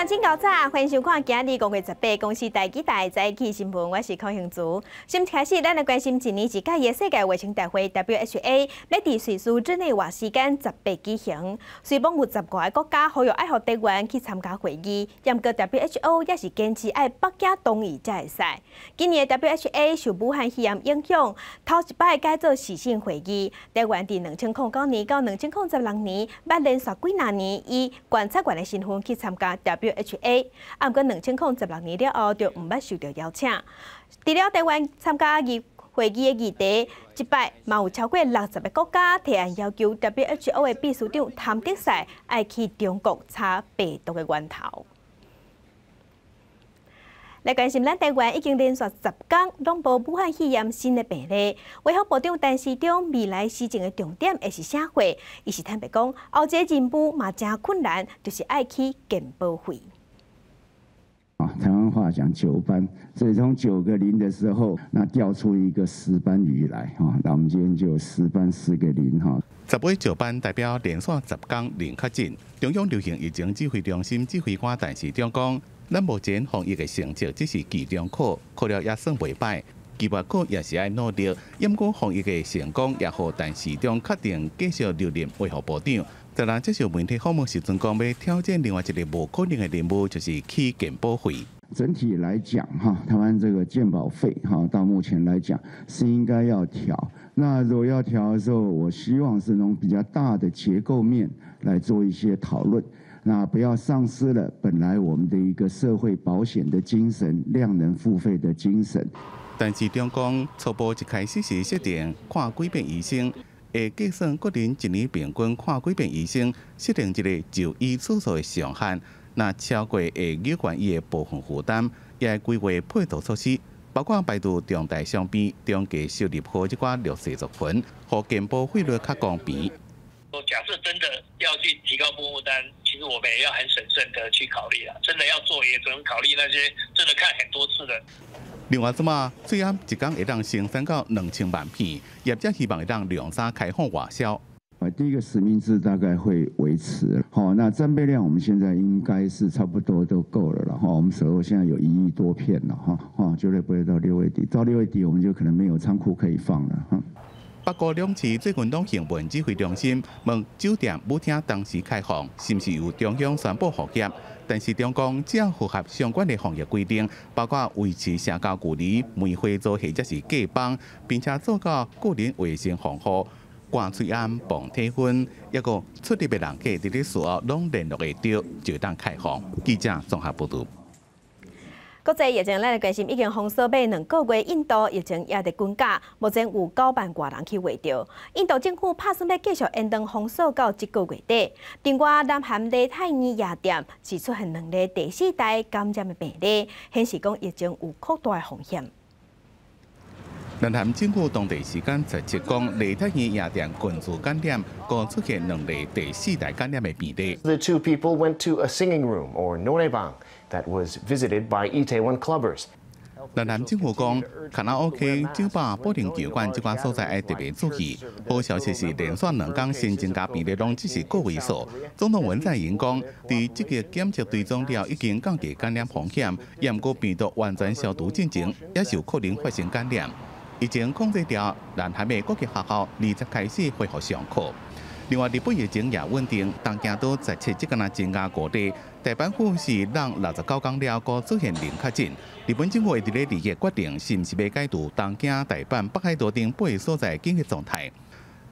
真𠢕早，歡迎收看今日5月18公視台語台早起新聞，我是康興竹。先開始，咱來關心一年一屆的世界衛生大會 WHA，欲佇瑞士日內瓦時間18舉行。雖罔有15個國家呼籲愛予台灣去參加會議，毋過 WHO 也是堅持愛北京同意才會使。今年的 WHA 受武漢肺炎影響，頭一擺改做視訊會議。台灣佇2009年到2016年，捌連續幾若年以觀察員的身份去參加 WHA，啊，毋過2016年了後就毋捌受著邀請。除了台灣參加議會議的議題，這擺嘛有超過60個國家提案要求 WHO 的秘書長譚德塞愛去中國查病毒的源頭。來關心咱台灣已經連續10工攏無武漢肺炎新的病例。衛福部長陳時中未來施政的重點會是啥貨？伊是坦白講，後一个任務嘛誠困難，就是愛起健保費。啊，台灣話講九斑，所以從9個0的時候，那釣出一個石斑魚來，哈，那我們今天就10斑4個0，哈。十尾石斑代表連續10工零確診。中央流行疫情指揮中心指揮官陳時中講，咱目前防疫的成績只是期中考，考了也算袂䆀，期末考也是愛努力。毋過防疫的成功，也予陳時中確定繼續留任衛福部長。在咱接受媒體訪問時陣講，欲挑戰另外一個無可能的任務，就是起健保費。整體來講，哈，台灣這個健保費，哈，到目前來講是應該要調。那如果要調的時候，我希望是從比較大的結構面來做一些討論。那不要喪失了本來我們的一個社會保險的精神、量能付費的精神。陳時中講，初步一開始是設定看幾遍醫生，會計算個人一年平均看幾遍醫生，設定一個就醫次數的上限。若超過會有關伊的部分負擔，也會規劃配套措施，包括排除重大傷病、中低收入戶這寡弱勢族群，予健保費率較公平。假設真的要去提高部分負擔，其實我們也要很審慎的去考慮啦。真的要做，也只能考慮那些真的看很多次的。另外，這馬喙罨一工會當生產到2000萬片，業者希望會當量產開放外銷。啊，第一個實名制大概會維持，好，那戰備量我們現在應該是差不多都夠了了，哈，我們手頭現在有1億多片了，哈，哈，絕對不會到6月底，到6月底我們就可能沒有倉庫可以放了，哈。北高兩市最近攏詢問指揮中心，問酒店、舞廳同時開放，是毋是由中央宣布復業？陳時中講，只要符合相關的防疫規定，包括維持社交距離、梅花座或者是隔板，並且做到個人衛生防護、掛喙罨、磅體溫，抑閣出入的人客佇咧事後攏聯絡會著，就當開放。記者綜合報導。國際疫情，咱來關心已經封鎖欲2個月，印度疫情也佇增加，目前有9萬外人去穢著。印度政府拍算欲繼續延長封鎖到這個月底。另外，南韓梨泰院夜店是出現兩例第四代感染的病例，顯示講疫情有擴大的風險。南韓政府當地時間17講，梨泰院夜店群聚感染，閣出現兩例第四代感染的病例。 The two people went to a singing room or noraebang that was visited by Itaewon clubbers. 南韓政府講，卡拉 OK、酒吧、保齡球館這款所在愛特別注意。好消息是，連續兩工新增加病例攏只是個位數。總統文在寅講，佇積極檢測追蹤了，已經降低感染風險，毋過病毒完全消除進前，也是有可能發生感染。疫情控制牢，南韓的國際學校20開始恢復上課。另外，日本疫情也穩定，東京都17這工增加五例，大阪府是攏69工了，閣出現零確診。日本政府會佇咧2月決定，是毋是欲解除東京、大阪、北海道等八个所在緊急狀態。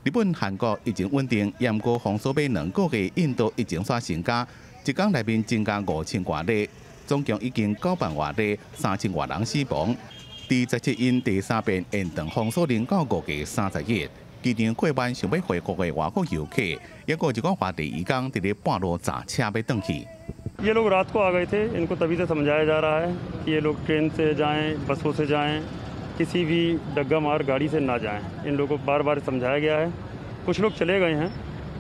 日本、韓國疫情穩定，毋過封鎖欲2個月，印度疫情煞增加，一工內面增加5000外例，總共已經9萬外例，3000外人死亡。佇17因第三遍延長封鎖令到5月30日。機場過萬想欲回國的外國遊客，抑閣有一寡外地移工佇咧半路轧車欲轉去。 ये लोग रात को आ गए थे। इनको तभी से समझाया जा रहा है कि ये लोग ट्रेन से जाएं, बसों से जाएं, किसी भी डग्गा मार गाड़ी से ना जाएं। इन लोगों को बार बार समझाया गया है। कुछ लोग चले गए हैं,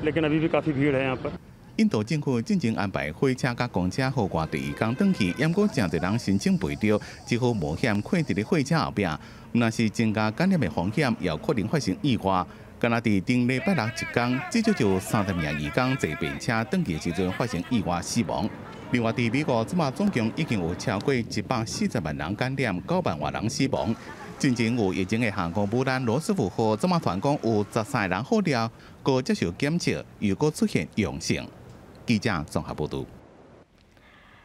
लेकिन अभी भी काफ़ी भीड़ है यहाँ पर。印度政府進前安排火車佮公車予外地移工轉去，毋過誠濟人申請袂著，只好冒險困佇咧火車後壁。若是增加感染的風險，也有可能發生意外。敢若佇頂禮拜六一工，至少就30名移工坐便車轉去的時陣發生意外死亡。另外，佇美國，這馬總共已經有超過140萬人感染，9萬外人死亡。進前有疫情的航空母艦羅斯福號，這馬傳講有13人好了，閣接受檢測，又閣出現陽性。記者綜合報導。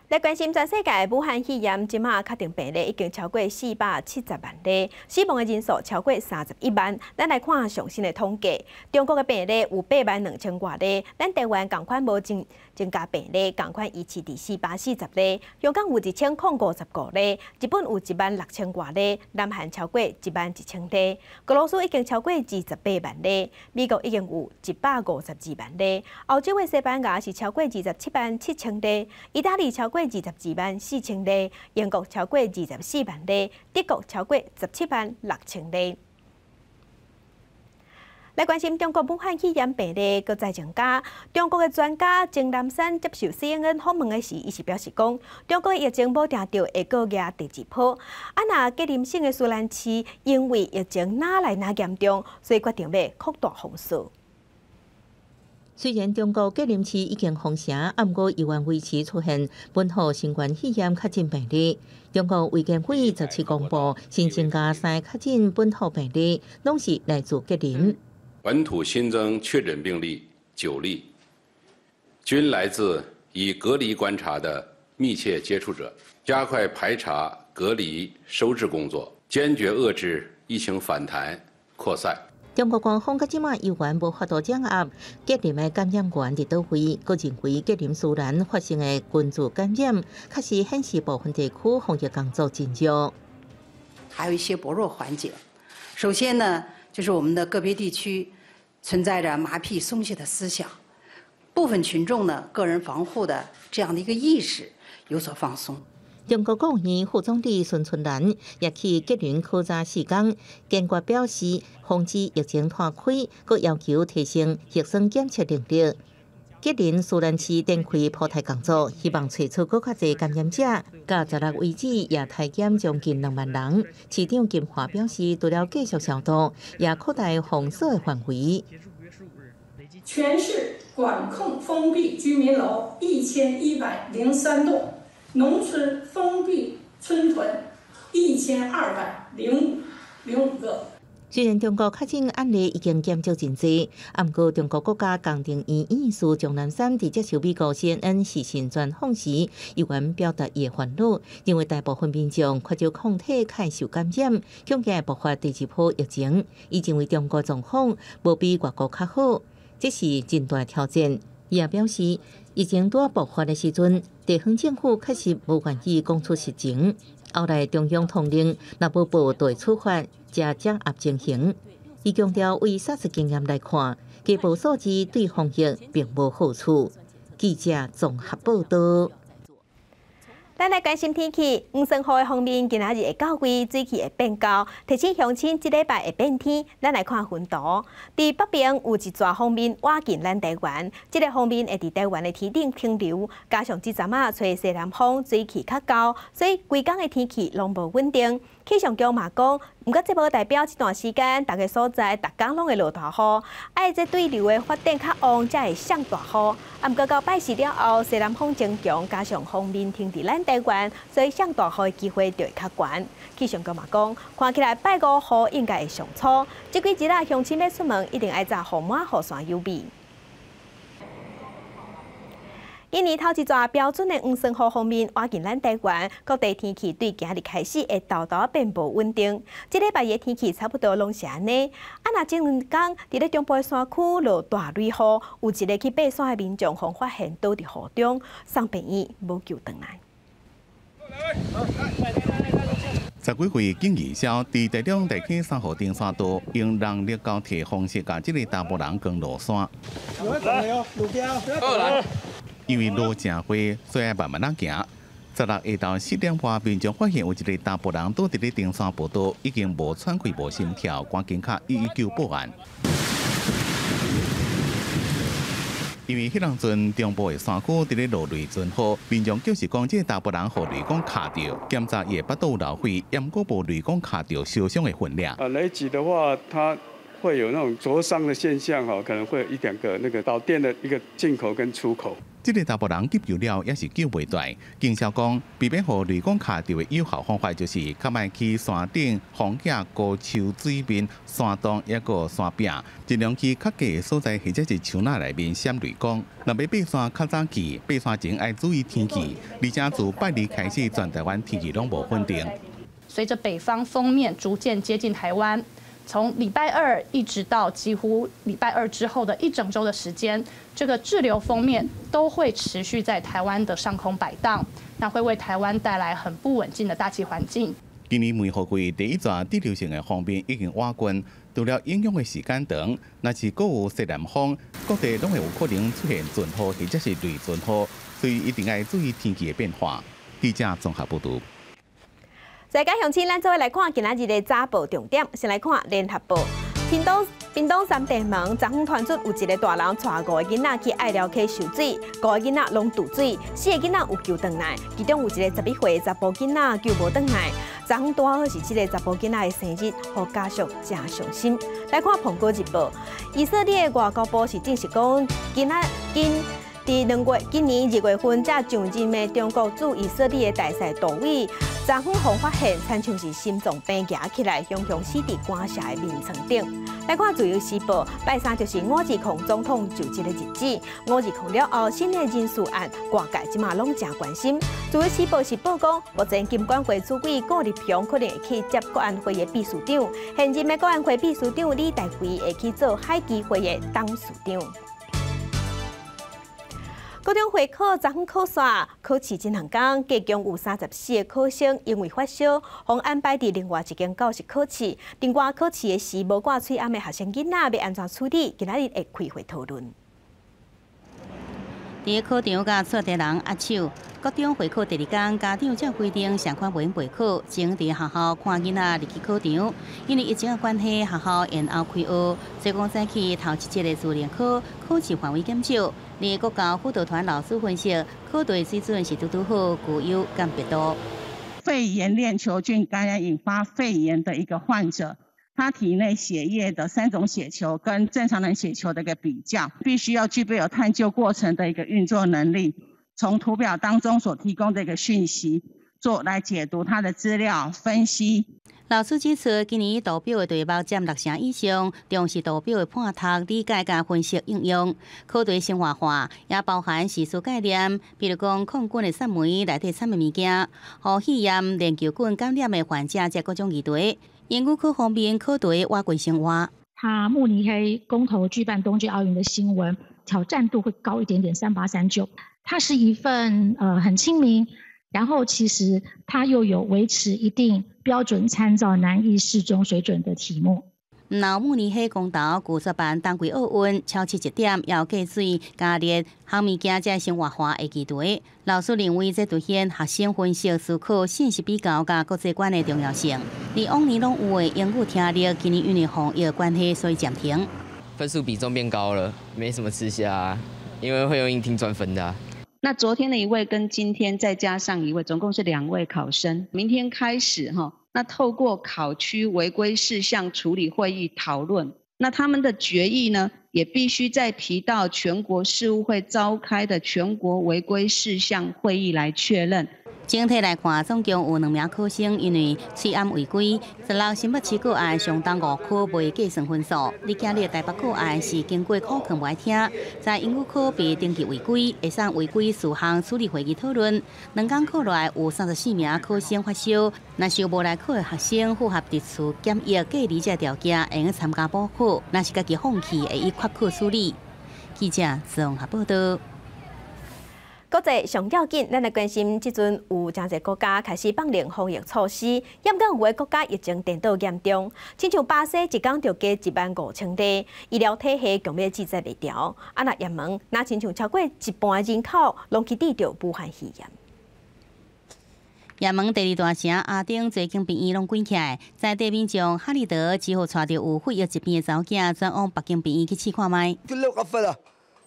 來關心全世界武漢肺炎，這馬確診病例已經超過470萬例，死亡的人數超過31萬。咱來看上新的統計，中國的病例有8萬2千外例，咱台灣仝款無增加病例，仝款維持佇440例。香港有1055例，日本有1萬6千外例，南韓超過1萬1千例，俄羅斯已經超過28萬例，美國已經有152萬例，歐洲的西班牙是超過27萬7千例，意大利超過22萬4千例，英國超過24萬例，德國超過17萬6千例。來關心中國武漢肺炎病例閣再增加。中國的專家鍾南山接受 CNN 訪問的時，伊是表示講，中國疫情無定著會閣夯第二波。啊，若吉林省的舒蘭市因為疫情愈來愈嚴重，所以決定欲擴大封鎖。雖然中國吉林市已經封城，啊，毋過猶原維持出現本土新冠肺炎確診病例。中國衛健委17公布新增加三個確診本土病例，攏是來自吉林。本土新增確診病例9例，均來自已隔離觀察的密切接觸者。加快排查、隔離、收治工作，堅決遏制疫情反彈擴散。中國官方到這馬猶原無法度掌握吉林的感染源佇佗位，閣認為吉林舒蘭發生的群聚感染，確實顯示部分地區防疫工作真弱。還有一些薄弱環節。首先呢，就是我們的個別地區存在着麻痹鬆懈的思想，部分群眾呢個人防護的這樣的一個意識有所放鬆。中國國務院副總理孫春蘭也去吉林考察4工，堅決表示防止疫情拖開，閣要求提升核酸檢測能力。吉林舒蘭市展開鋪台工作，希望揣出閣較濟感染者。到16為止，也篩檢將近2萬人。市長金華表示，除了繼續消毒，也擴大封鎖的範圍。全市管控封閉居民樓1103棟。農村封閉村屯1205個。雖然中國確診案例已經減少真濟，毋過中國國家工程院院士鍾南山佇接受美國 CNN 視訊專訪時，猶原表達伊的煩惱，認為大部分民眾缺少抗體，較會受感染，恐驚會爆發第二波疫情。伊認為中國狀況無比外國較好，這是真大挑戰。伊也表示，疫情拄爆發的時陣，地方政府確實無願意講出實情。後來中央通令，若無報就會處罰，才掌握情形。伊強調，以 SARS 經驗來看，加報數字對防疫並無好處。記者綜合報導。咱來關心天氣，黃酸雨的鋒面今仔日會到位，水汽會變厚，提醒鄉親這禮拜會變天。咱來看雲圖，佇北邊有一逝鋒面倚近咱台灣，這个鋒面會佇台灣的天頂停留，加上這陣仔吹西南風，水汽較厚，所以規工的天氣攏無穩定。氣象局嘛講，毋過這無代表這段時間，逐个所在逐工攏會落大雨，愛這對流的發展較旺，才會降大雨。啊，毋過到拜四了後，西南風增強，加上鋒面停佇咱台灣，所以降大雨的機會就會較懸。氣象局嘛講，看起來拜五雨應該會上粗。這幾日啊，鄉親欲出門一定愛紮雨帽、雨傘有備。今年頭一逝標準的黃酸雨鋒面倚近咱台灣，各地天氣對今日開始會沓沓變無穩定。這禮拜的天氣差不多攏是按呢。啊，若這兩工佇咧中部的山區落大雷雨，有一个去爬山的民眾予發現倒佇雨中，送病院無救轉來。十幾歲警義瀟佇台中地區3號登山道，用人力交替方式，共這个查埔人扛落山。因為路誠灰，所以慢慢仔行。16下晝4點半，民眾發現有一个查埔人倒佇咧登山步道，已經無喘氣、無心跳，趕緊敲119報案。因為彼當陣中部的山區佇咧落雷陣雨，民眾就是講這个查埔人予雷公卡著，檢查伊的腹肚有流血，猶閣無雷公卡著燒傷的痕跡。啊，雷擊的話，他會有那種灼傷的現象，哈，可能會有一兩個那個導電的一個進口跟出口。這个查埔人急救了，也是救袂斷。警消講，避免予雷公敲著的有效方法，就是較莫去山頂、峰仔、高樹水面、山洞抑閣山壁，盡量去較低的所在，或者是樹林內面閃雷公。若欲爬山較早去，爬山前愛注意天氣，而且自拜二開始，全台灣天氣攏無穩定。隨着北方鋒面逐漸接近台灣，從禮拜二一直到幾乎禮拜二之後的一整週的時間，這個滯留鋒面都會持續在台灣的上空擺盪，那會為台灣帶來很不穩定的大氣環境。今年梅雨季第一逝對流性的鋒面已經倚近，除了影響的時間長，若是閣有西南風，各地攏會有可能出現陣雨或者是雷陣雨，所以一定愛注意天氣的變化。記者綜合報導。大家鄉親，咱做伙來看今仔日的早報重點。先來看聯合報，屏東三地門昨昏傳出有一个大人帶五个囡仔去隘寮溪泅水，五个囡仔攏渡水，四个囡仔有救轉來，其中有一个11歲的查埔囡仔救無轉來。昨昏拄好是這个查埔囡仔的生日，予家屬誠傷心。來看《蘋果日報》，以色列外交部是證實講，今仔今佇2月，今年2月份才上任的中國駐以色列的大使杜偉，昨昏予發現，親像是心臟病蜈起來，雄雄死佇寒舍的眠床頂。來看《自由時報》，拜三就是520總統就職的日子，520了後，新的人事案，外界這馬攏誠關心。《自由時報》是報講，目前金管會主委顧立雄可能會去接國安會的秘書長，現任的國安會秘書長李大維會去做海基會的董事長。高中會考昨昏考煞，考試這兩工，加共有34个考生因為發燒，予安排佇另外一間教室考試。另外考試的時無掛喙罨的學生囡仔欲按怎處理？今仔日會開會討論。佇考場佮出題人握手，國中會考第二工，家長照規定相款袂備考，前佇學校看囡仔入去考場。因為疫情的關係，學校延後開學，所以講早起頭一節的自聯考，考試範圍減少。而國教輔導團老師分析，考題水準是拄拄好，具有鑑別度。肺炎鏈球菌感染引發肺炎的一個患者，他體內血液的三種血球跟正常人血球的一個比較，必須要具備有探究過程的一個運作能力，從圖表當中所提供的一個訊息做來解讀他的資料分析。老師指出，今年圖表的題目佔六成以上，重視圖表的判讀、理解佮分析應用。考題生活化，也包含時事概念，比如講抗菌的殺酶內底啥物物件，予肺炎鏈球菌感染的患者這各種議題。英語科方面，考題倚近生活。他慕尼黑公投舉辦冬季奧運的新聞，挑戰度會高一點點，3839。它是一份很親民，然後其實它又有維持一定標準參照難易適中水準的題目。然後慕尼黑公投拒絕辦冬季奧運，超71點，要過水加熱烘物件，這生活化的議題。老師認為這凸顯學生分析思考、信息比較佮國際觀的重要性。而往年攏有的英語聽力，今年因為防疫關係，所以暫停。分數比重變高了，沒什麼吃香，因為會用英聽賺分的。那昨天的一位跟今天再加上一位，總共是兩位考生。明天開始哈，那透過考區違規事項處理會議討論，那他們的決議呢，也必須再提到全國事務會召開的全國違規事項會議來確認。整體來看，總共有兩名考生因為喙罨違規，16新北市個案相當五科未計算分數。而今日台北個案是經過考卷無愛聽，在英語科被登記違規，會送違規事項處理會議討論。兩工考落來有34名考生發燒，若是有無來考的學生符合佇厝檢疫隔離這條件，會用參加補考；若是家己放棄，會以缺考處理。記者綜合報道。國際上要緊，咱來關心，這陣有誠濟國家開始放寬防疫措施，毋過有的國家疫情顛倒嚴重，親像巴西一工就加1萬5千例，醫療體系強欲支載袂牢。啊，若也門，若親像超過一半人口攏去得著武漢肺炎。也門第二大城阿丁濟間病院攏關起來，在地民眾哈利德只好帶著有肺炎疾病的查某囝轉往別間病院去試看覓。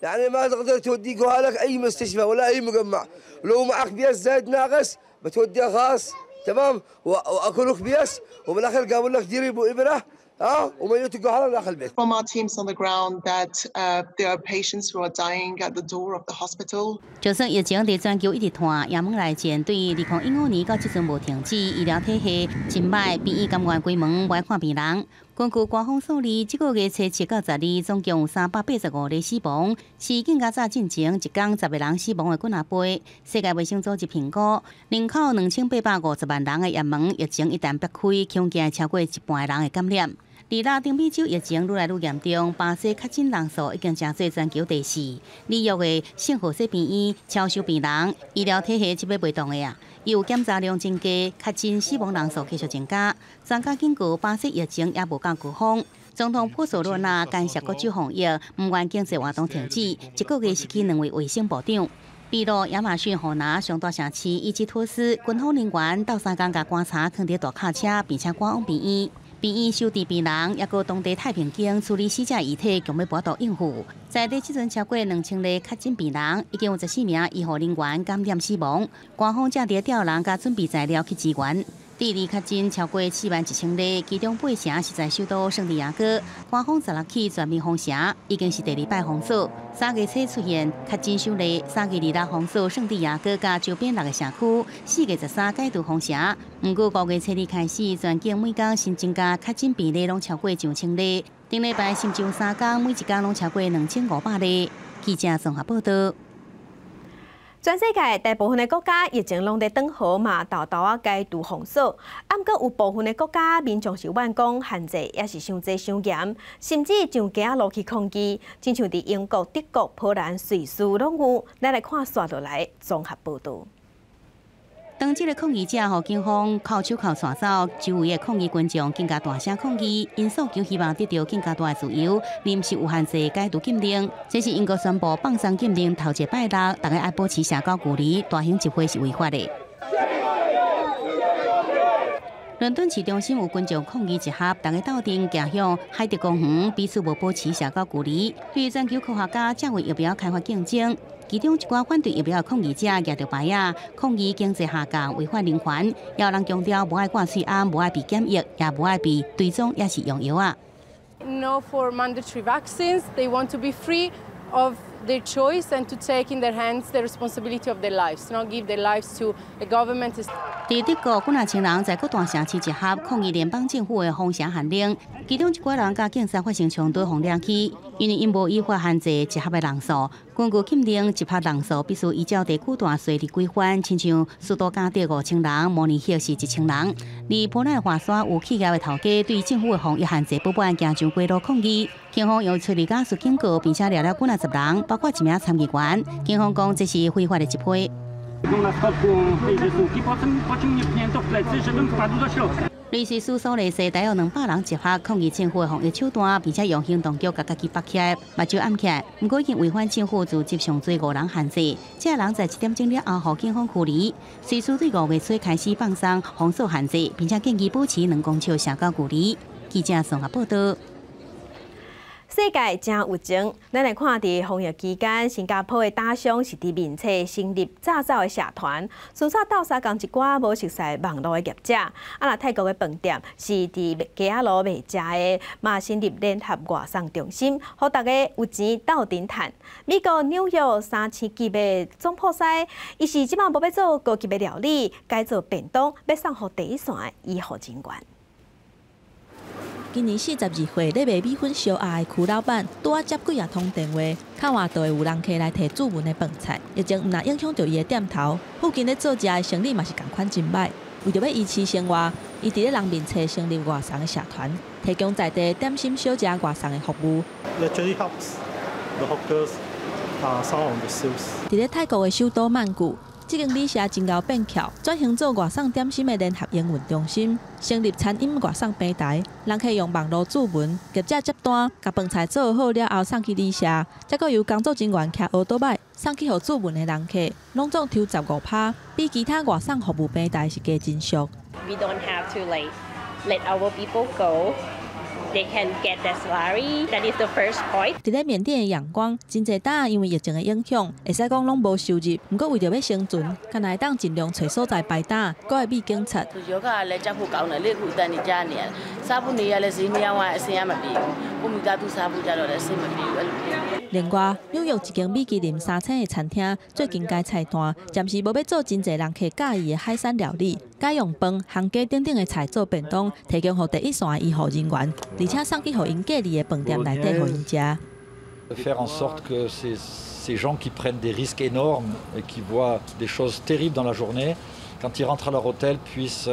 يعني ما تقدر توديك اهلك اي مستشفى ولا اي مجمع، لو معك بيس زايد ناقص بتوديها خاص، تمام، واكلوك بيس وبالاخير قالوا لك جريب وابره. ها ومدينة الجوهرة داخل البيت. From our teams on the ground that there are patients who are dying at the door of the hospital. 就算疫情佇全球一直拖，也門內戰對2015年到這陣無停止，醫療體系真歹，病院甘願關門，無愛看病人。根據官方數字，這個月初七到十二，總共有385例死亡，是更加早進前一工10個人死亡的幾若倍。世界衛生組織評估，人口2850萬人的也門，疫情一旦爆開，恐驚超過一半的人會感染。而拉丁美洲疫情愈來愈嚴重，巴西確診人數已經成做全球第四。里約的聖荷西病院超收病人，醫療體系這欲袂動的啊！伊有檢查量增加，確診死亡人數繼續增加。專家警告，巴西疫情猶無到高峰。總統波索羅納干涉國際防疫，毋願經濟活動停止，一個月失去兩位衛生部長。秘魯亞馬遜河南上大城市伊基托斯，軍方人員鬥相共共棺材囥佇大卡車，並且趕往病院。病院收治病人，抑閣當地太平間處理死者遺體，強欲無法度應付。在地這陣超過2000例確診病人，已經有14名醫護人員感染死亡。官方正佇調人佮準備材料去支援。智利確診超過4萬1千例，其中八成是在首都聖地亞哥。官方16起全面封城，已經是第二擺封鎖。3月初出現確診首例，3月26封鎖聖地亞哥佮周邊六个城區，4月13解除封城。毋過5月初二開始，全境每工新增加確診病例攏超過上千例。頂禮拜甚至有三工，每一工攏超過2500例。記者綜合報道。全世界大部分的國家疫情攏佇轉好嘛，沓沓仔解除封鎖。啊，毋過有部分的國家民眾是怨講限制抑是傷濟傷嚴，甚至上街仔路去抗議，親像佇英國、德國、波蘭、瑞士攏有。咱來看紲落來綜合報導。當這个抗議者予警方銬手銬帶走，周圍的抗議群眾更加大聲抗議，𪜶訴求希望得到更加大的自由，臨時有限制解除禁令。這是英國宣布放鬆禁令頭一擺六，大家愛保持社交距離，大型集會是違法的。倫敦市中心有群眾抗議集合，大家鬥陣行向海德公園，彼此無保持社交距離。對全球科學家正為疫苗開發競爭。其中一寡反對疫苗的抗議者舉著牌仔，抗議經濟下降、違反人權，也有人強調無愛掛喙罨、無愛被檢疫，也無愛被追蹤，抑是用藥仔。 No for mandatory vaccines. They want to be free of their choice and to take in their hands the responsibility of their lives, not give their lives to a government. 佇德國，幾若千人在各大城市集合抗議聯邦政府的封城限令，其中一寡人佮警察發生衝突，予掠去，因為𪜶無依法限制集合的人數。根據禁令，集合人數必須依照第九段稅率規範，親像斯圖加特5000人，慕尼黑是1000人。而波蘭華沙有企業的頭家對政府的防疫限制不滿，行上街路抗議，警方用催淚ガス警告，並且掠了幾若十人，包括一名參議員。警方講這是非法的集會。瑞士蘇黎世大約200人集合抗議政府的防疫手段，並且用行動腳共家己縛起來，目睭掩起來。毋過已經違反政府自集上濟五人限制，這人在1點鐘了後，予警方驅離。瑞士對5月初開始放鬆封鎖限制，並且建議保持2公尺社交距離。記者綜合報道。世界真有情，咱來看佇防疫期間，新加坡的打商是佇面冊成立詐走的社團，私下鬥相共一寡無熟似網路的業者。啊，若泰國的飯店是佇街仔路賣食的，嘛成立聯合外送中心，予大家有錢鬥陣趁。美國紐約三星級的總鋪師，伊是這擺無欲做高級的料理，改做便當，欲送予第一線的醫護人員。今年42歲，咧賣米粉燒鴨的區老闆，拄仔接幾仔通電話，較晚就會有人客來提注文的飯菜。疫情毋但影響著伊的店頭，附近咧做食的生理嘛是仝款真䆀。為著欲維持生活，伊佇咧人面冊成立外送的社團，提供在地點心小食外送的服務。 Literally helps the hawkers, some of the sales. 佇咧泰國的首都曼谷，這間旅社真𠢕變巧，轉型做外送點心的聯合營運中心，成立餐飲外送平台，人客用網路注文，業者接單，共飯菜做好了後送去旅社，再閣由工作人員騎歐多擺送去予注文的人客，攏總抽15%，比其他外送服務平台是加真俗。 We don't have to like let our people go. They can get their salary. That is the first point. 佇咧緬甸的仰光，真濟搭仔因為疫情的影響，會使講攏無收入。毋過為著欲生存，敢若會當盡量揣所在擺擔，閣會美警察。另外，紐約一間米其林三星的餐廳最近改菜單，暫時無欲做真濟人客佮意的海產料理，改用飯、烘雞等等的菜做便當，提供予第一線的醫護人員，而且送去予𪜶隔離的飯店內底予𪜶食。 Faire en sorte que ces gens qui prennent des risques énormes et qui voient des choses terribles dans la journée, quand ils rentrent à leur hôtel, puissent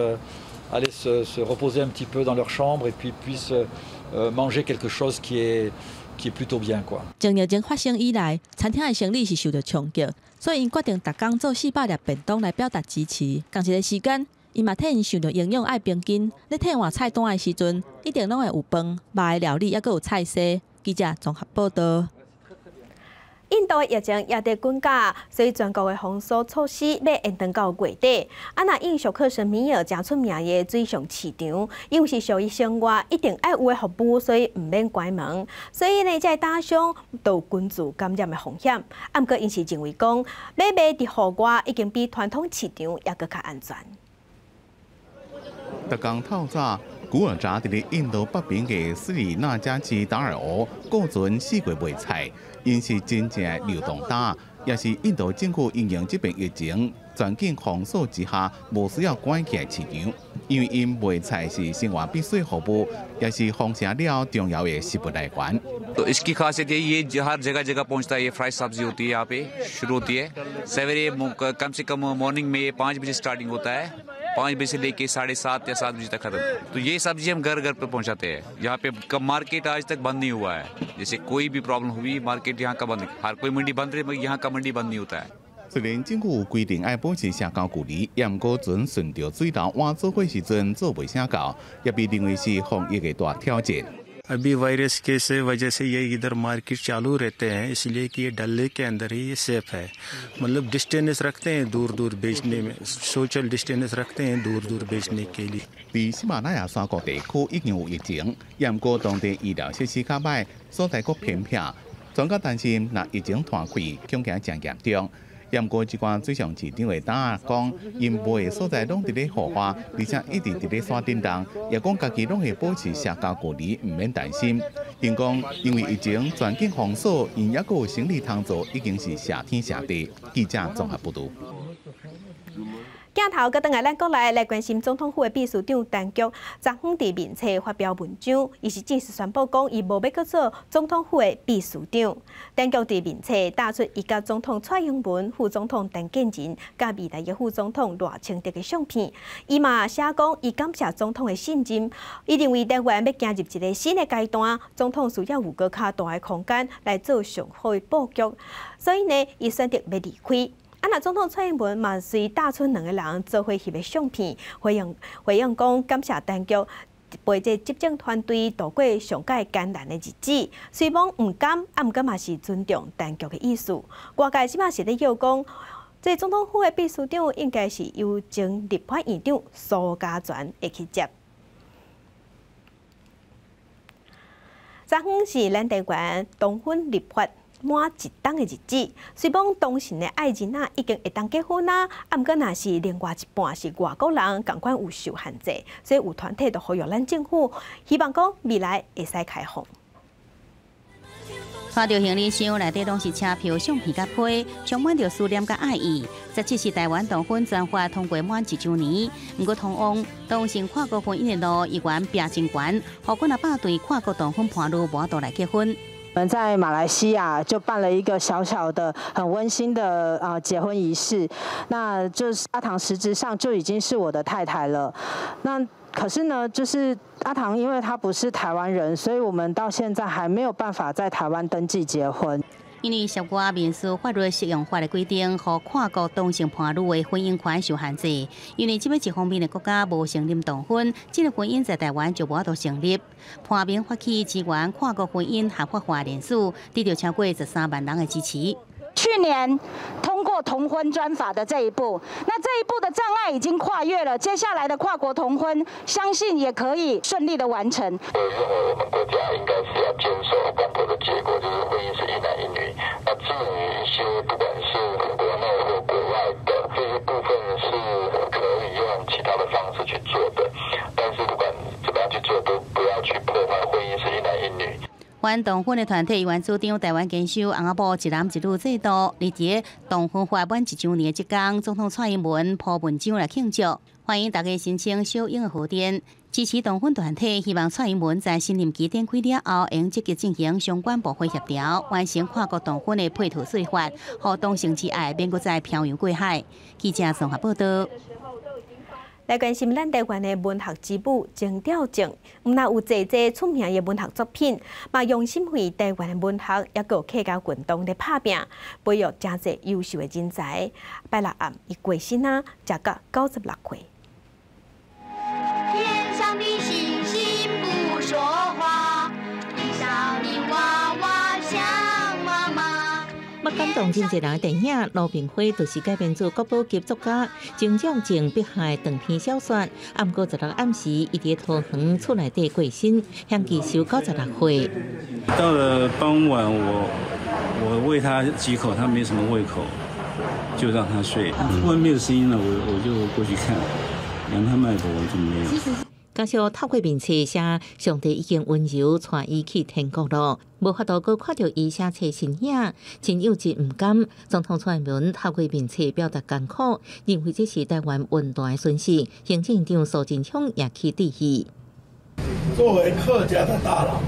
aller se reposer un petit peu dans leur chambre et puis puissent manger quelque chose qui est plutôt bien quoi。從疫情發生以來，餐廳的生意是受著衝擊，所以𪜶決定逐工做400粒便當來表達支持。仝一个時間，𪜶嘛替𪜶想著營養愛平均，咧替換菜單的時陣，一定攏會有飯、肉的料理，抑閣有菜色。記者綜合報導。印度的疫情也佇滾加，所以全國的封鎖措施欲延長到月底。啊，若印屬克什米爾誠出名的水上市場，因為是屬於生活一定愛有的服務，所以毋免關門。所以呢，這个打商都有群聚感染的風險。啊，毋過𪜶是認為講，買賣佇戶外已經比傳統市場猶閣較安全。逐工透早，古爾扎佇咧印度北邊的斯里納加市達爾湖顧船四界賣菜，𪜶是真正的流動擔，也是印度政府因應這遍疫情全境封鎖之下，無需要關起來市場，因為𪜶賣菜是生活必須服務，也是封城了重要的食物來源。 तो इसकी खासियत ये ये हर जगह जगह पहुंचता है। ये फ्रेश सब्जी होती है, यहाँ पे शुरू होती है सवेरे, कम से कम मॉर्निंग में 5 बजे स्टार्टिंग होता है, 5 बजे से लेके 7:30 या 7 बजे तक खत्म। तो ये सब्जी हम घर घर पे पहुंचाते हैं। यहाँ पे मार्केट आज तक बंद नहीं हुआ है। जैसे कोई भी प्रॉब्लम हुई, मार्केट यहाँ का बंद, हर कोई मंडी बंद रही, यहाँ का मंडी बंद नहीं होता है。雖然政府有規定愛保持社交距離，也毋過船順著水流倚做伙時陣做袂啥到，也被認為是防疫的大挑戰。 अभी वायरस के से वजह से ये इधर मार्केट चालू रहते हैं, इसलिए कि ये डल लेक के अंदर ही ये सेफ है। मतलब डिस्टेंस रखते हैं दूर दूर बेचने में, सोशल डिस्टेंस रखते हैं दूर दूर बेचने के लिए。佇喜馬拉雅山谷地區已經有疫情，也毋過當地醫療設施較䆀，所在閣偏僻，專家擔心若疫情湠開，恐驚誠嚴重。也毋過，這寡水上市場的擔仔講，𪜶賣的所在攏佇咧戶外，而且一直佇咧山頂動，也講家己攏會保持社交距離，毋免擔心。𪜶講，因為疫情全境封鎖，𪜶猶閣有生意通做，已經是謝天謝地。記者綜合報導。鏡頭閣轉來咱國內來關心總統府的秘書長陳菊，昨昏佇面冊發表文章，伊是正式宣布講，伊無欲閣做總統府的秘書長。陳菊佇面冊打出伊佮總統蔡英文、副總統陳建仁、佮未來的副總統賴清德的相片，伊嘛寫講，伊感謝總統的信任，伊認為台灣欲行入一个新的階段，總統需要有閣較大的空間來做上好的布局，所以呢，伊選擇欲離開。啊，若總統蔡英文嘛，隨打出兩个人做伙翕的相片，回應回應講感謝陳菊陪這執政團隊度過上蓋艱難的日子，雖罔毋甘，啊毋過嘛是尊重陳菊的意思。外界這馬是咧臆講，這總統府的秘書長應該是由前立法院長蘇嘉全會去接。昨昏是咱台灣同婚立法滿一冬的日子，雖罔同性的愛人仔已經會當結婚啊，啊，毋過若是另外一半是外國人，仝款有受限制，所以有團體就呼籲咱政府，希望講未來會使開放。拖著行李箱內底攏是車票、相片佮批，充滿著思念佮愛意。17是台灣同婚專法通過滿一週年，毋過通往同性跨國婚姻的路依然拚真懸，予幾若百對跨國同婚伴侶無法度來結婚。我們在馬來西亞就辦了一個小小的、很溫馨的結婚儀式，那就是阿唐實質上就已經是我的太太了。那可是呢，就是阿唐因為他不是台灣人，所以我們到現在還沒有辦法在台灣登記結婚。因為涉外民事法律適用法的規定，予跨國同性伴侶的婚姻權受限制。因為這擺一方面的國家無承認同婚，這个婚姻在台灣就無法度成立。破名發起支援跨國婚姻合法化連署，得著超過13萬人的支持。去年通過同婚專法的這一步，那這一步的障礙已經跨越了，接下來的跨國同婚，相信也可以順利的完成。我認為我們國家應該是要接受公投的結果，就是婚姻是一男一女。那至於一些不管是國內或國外的這些部分，是可以用其他的方式去做的，但是不管怎麼樣去做，都不要去破壞婚姻是一男一女。反同婚的團體猶原主張台灣堅守翁仔某一男一女制度。而佇同婚法滿一週年的這工，總統蔡英文鋪文章來慶祝，歡迎大家申請小英的賀電，支持同婚團體，希望蔡英文在新任期展開了後，會積極進行相關部會協調，完成跨國同婚的配套稅法，予同性之愛免閣再漂洋過海。記者綜合報道。來關心咱台灣的文學之母鍾肇政，毋但有濟濟出名的文學作品，嘛用心為台灣的文學抑閣有客家運動咧拍拚，培育誠濟優秀的人才。拜六暗，伊過身啊，食甲96歲。天上的星星不說話，地上的娃娃想媽媽。捌感動真濟人的電影《魯冰花》就是改編自國寶級作家鍾肇政筆下的長篇小說。毋過16暗時，伊佇桃園厝內底過身，享耆壽96歲。到了傍晚，我餵他幾口，他沒什麼胃口，就讓他睡。突然沒有聲音了，我就過去看，量他脈搏就沒有。加上透過面冊寫，上帝已經溫柔帶伊去天國咯，無法度閣看著伊寫冊身影，親友真毋甘。總統蔡英文透過面冊表達艱苦，認為這是台灣文壇的損失。行政院長蘇貞昌也去致意。作為客家的大佬，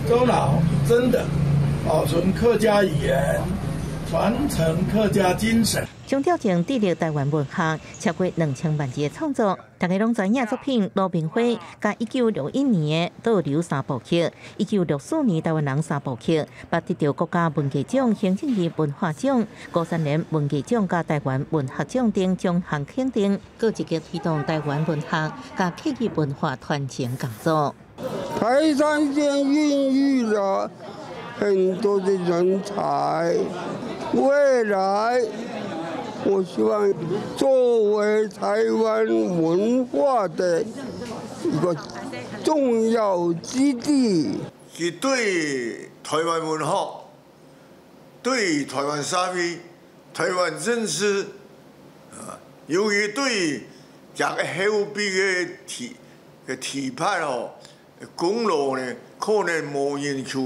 鍾老真的保存客家語言，傳承客家精神。鍾肇政致力台灣文學超過2000萬字的創作，大家攏知影作品《魯冰花》佮1961年的《倒流三部曲》，1964年《台灣人三部曲》，捌得著國家文藝獎、行政院文化獎、高三連文藝獎佮台灣文學獎等獎項肯定，閣積極推動台灣文學佮客語文化傳承工作。台山縣孕育了很多的人才，未來。我希望作為台灣文化的一個重要基地。佢對台灣文學、對台灣社會、台灣政治，啊，尤其對這个後輩的提拔哦，功勞呢，可能無人超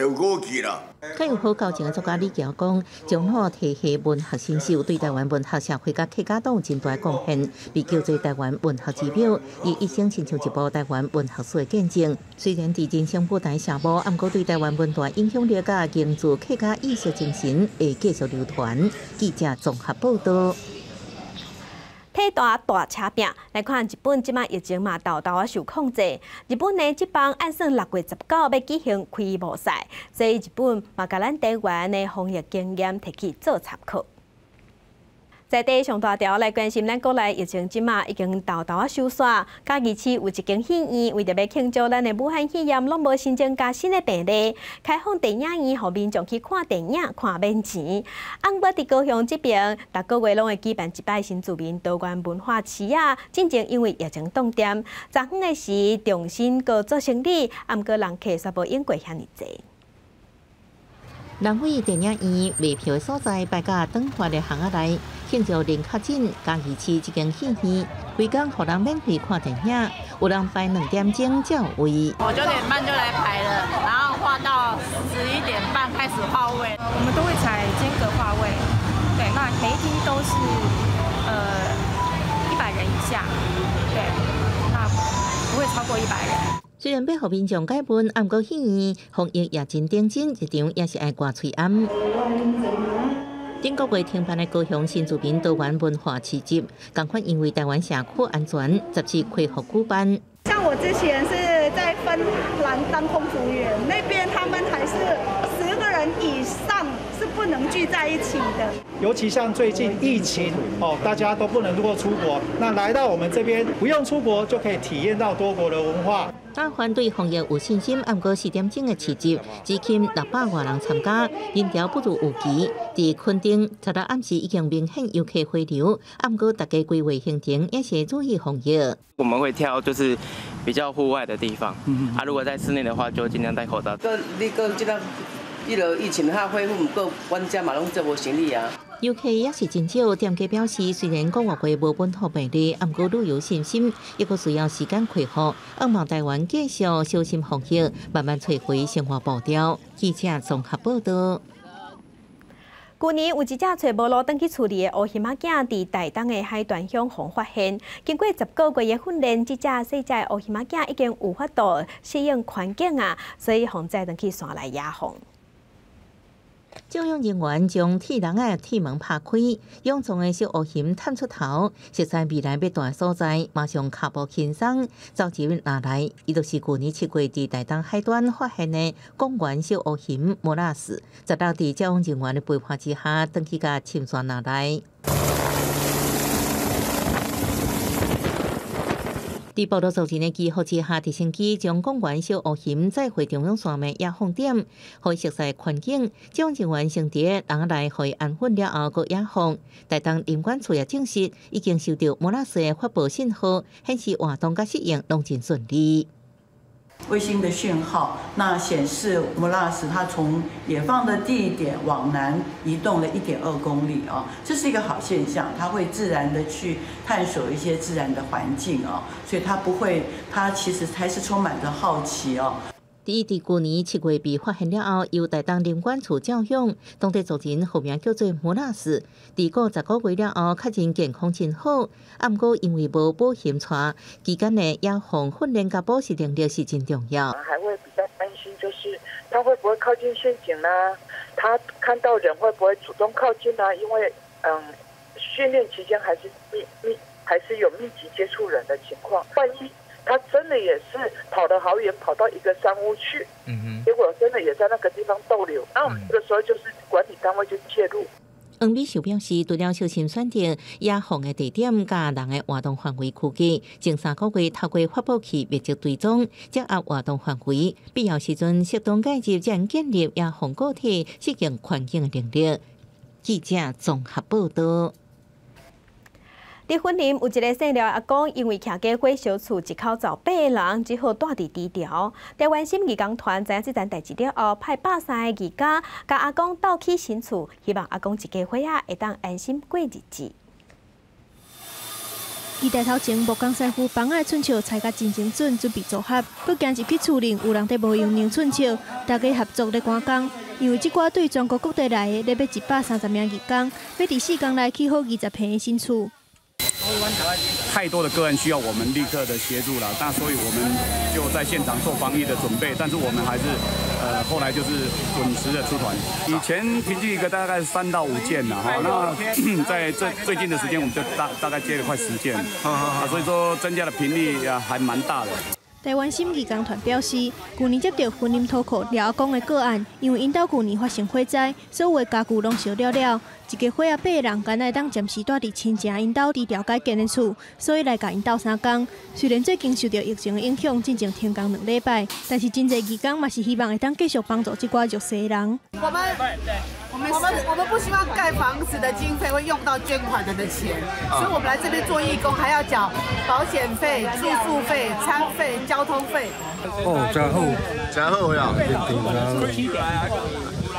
過佢啦。較有好交情的作家李喬講，鍾老提携文學新秀，對台灣文學社會佮客家都有真大貢獻，被叫做台灣文學之母。伊一生親像一部台灣文學史的見證。雖然佇人生舞台謝幕，毋過對台灣文壇影響力佮凝聚客家意識精神會繼續流傳。記者綜合報道。體大大車拚來看日本，這擺疫情嘛，沓沓仔受控制。日本呢，這擺按算6月19欲舉行開幕賽，所以日本嘛，共咱台灣的防疫經驗提去做參考。在地上大條來關心咱國內疫情，這擺已經沓沓仔收煞。嘉義市有一間戲院，為著欲慶祝咱的武漢肺炎攏無新增加新的病例，開放電影院，予民眾去看電影，看免錢。毋過佇高雄這爿，逐個月攏會舉辦一擺新住民多元文化市仔，進前因為疫情凍店，昨昏的時重新閣做生理，毋過人客煞無湧過遐爾濟。人為電影院賣票的所在擺甲長髮的巷仔內，慶祝零確診，嘉義市這間戲院，規工予人免費看電影，有人排2點鐘才有位。我9點半就來排了，然後畫到11點半開始劃位。我們都會採間隔劃位，對，那每一廳都是100人以下，對，那不會超過100人。雖然欲予民眾解悶，毋過戲院防疫也真認真，入場也是愛掛喙罨。頂個月停辦的高雄新住民多元文化市集，仝款因為台灣社區安全，十七恢復舉辦。像我之前是在芬蘭當空服員，那邊他們還是10個人。人以上是不能聚在一起的。尤其像最近疫情哦，大家都不能够出國，那來到我們這邊不用出國就可以體驗到多國的文化。大環對防疫有信心，毋過4點鐘的市集只吸600外人參加，人潮不如預期。佇墾丁，16暗時已經明顯遊客回流，毋過大家規劃行程也是注意防疫。我們會挑就是比較戶外的地方，啊，如果在室內的話，就盡量戴口罩。你閣這個彼落疫情較恢復，毋過阮遮嘛攏做無生意啊。遊客也是真少，店家表示，雖然講外國無本土病例，毋過旅遊信心抑閣需要時間恢復。希望台灣繼續小心防疫，慢慢揣回生活步調。記者綜合報道。舊年有一隻揣無路轉去厝裡的烏熊仔囝，佇台東的海端鄉予發現。經過10個月的訓練，這隻細隻的烏熊仔囝已經有法度適應環境啊，所以予載轉去山內野放。照養人員將鐵籠仔鐵門拍開，勇壯的小烏熊探出頭，熟悉未來欲蹛的所在，馬上跤步輕鬆走入籃內。伊就是舊年7月佇台東海端發現的公園小烏熊摩拉斯，16佇照養人員的陪伴之下，轉去共深山籃內。佇部落族人的祈福之下，直升機將公園小烏熊載回中央山脈野放點，予伊熟悉環境。照養人員先佇籠內予伊安穩了後，閣野放。台東林管處也證實，已經收到摩拉斯的發報信號，顯示活動佮適應攏真順利。衛星的訊號，那顯示摩拉斯它從野放的地點往南移動了1.2公里哦，這是一個好現象，它會自然的去探索一些自然的環境哦，所以它不會，它其實還是充滿着好奇哦。佇舊年7月被發現了後，由台東林管處照養，當地族人號名叫做摩拉斯。佇過10個月了後，確認健康真好。啊，毋過因為無保險帶，期間的野放訓練佮保育能力是真重要。還會比較擔心，就是他會不會靠近陷阱呢？他看到人會不會主動靠近呢？因為訓練期間還是還是有密集接觸人的情況，萬一他真的也是跑得好遠，跑到一個山屋去，結果真的也在那個地方逗留。那我們這個時候就是管理單位就介入。黃美秀表示，除了小心選擇野放的地點佮人的活動範圍區間，前3個月透過發報器密集追蹤，掌握活動範圍，必要時陣適當介入，才能建立野放個體適應環境的能力。記者綜合報道。佇雲林有一个姓廖阿公，因為徛家火燒厝，一口走八个人，只好蹛佇豬牢。台灣心義工團知影這層代誌了後，派130个義工，共阿公鬥起新厝，希望阿公一家伙仔會當安心過日子。伊台頭前木工師傅枋仔的寸尺裁甲真精準，準備組合，閣行入去厝裡，有人佇無閒量寸尺，大家合作咧趕工。因為這寡對全國各地來的，咧欲130名義工，欲佇4工內起好20坪的新厝。太多的個案需要我們立刻的協助了，那所以我們就在現場做防疫的準備，但是我們還是，後來就是準時的出團。以前平均一個大概3到5件啦，哈，那在這最近的時間，我們就大概接了快10件，啊，所以說增加的頻率啊還蠻大的。台灣心義工團表示，舊年接到雲林土庫廖阿公的個案，因為𪜶兜舊年發生火災，所有的家具攏燒了了，一家伙仔8个人，敢若會當暫時蹛佇親情𪜶兜佇調解建的厝，所以來共𪜶鬥相共。雖然最近受到疫情的影響，進前停工2禮拜，但是真濟義工嘛是希望會當繼續幫助這寡弱勢的人。我們不希望蓋房子的經費會用到捐款人的錢，所以我們來這邊做義工，還要繳保險費、住宿費、餐費、交通費。哦，真好，真好呀！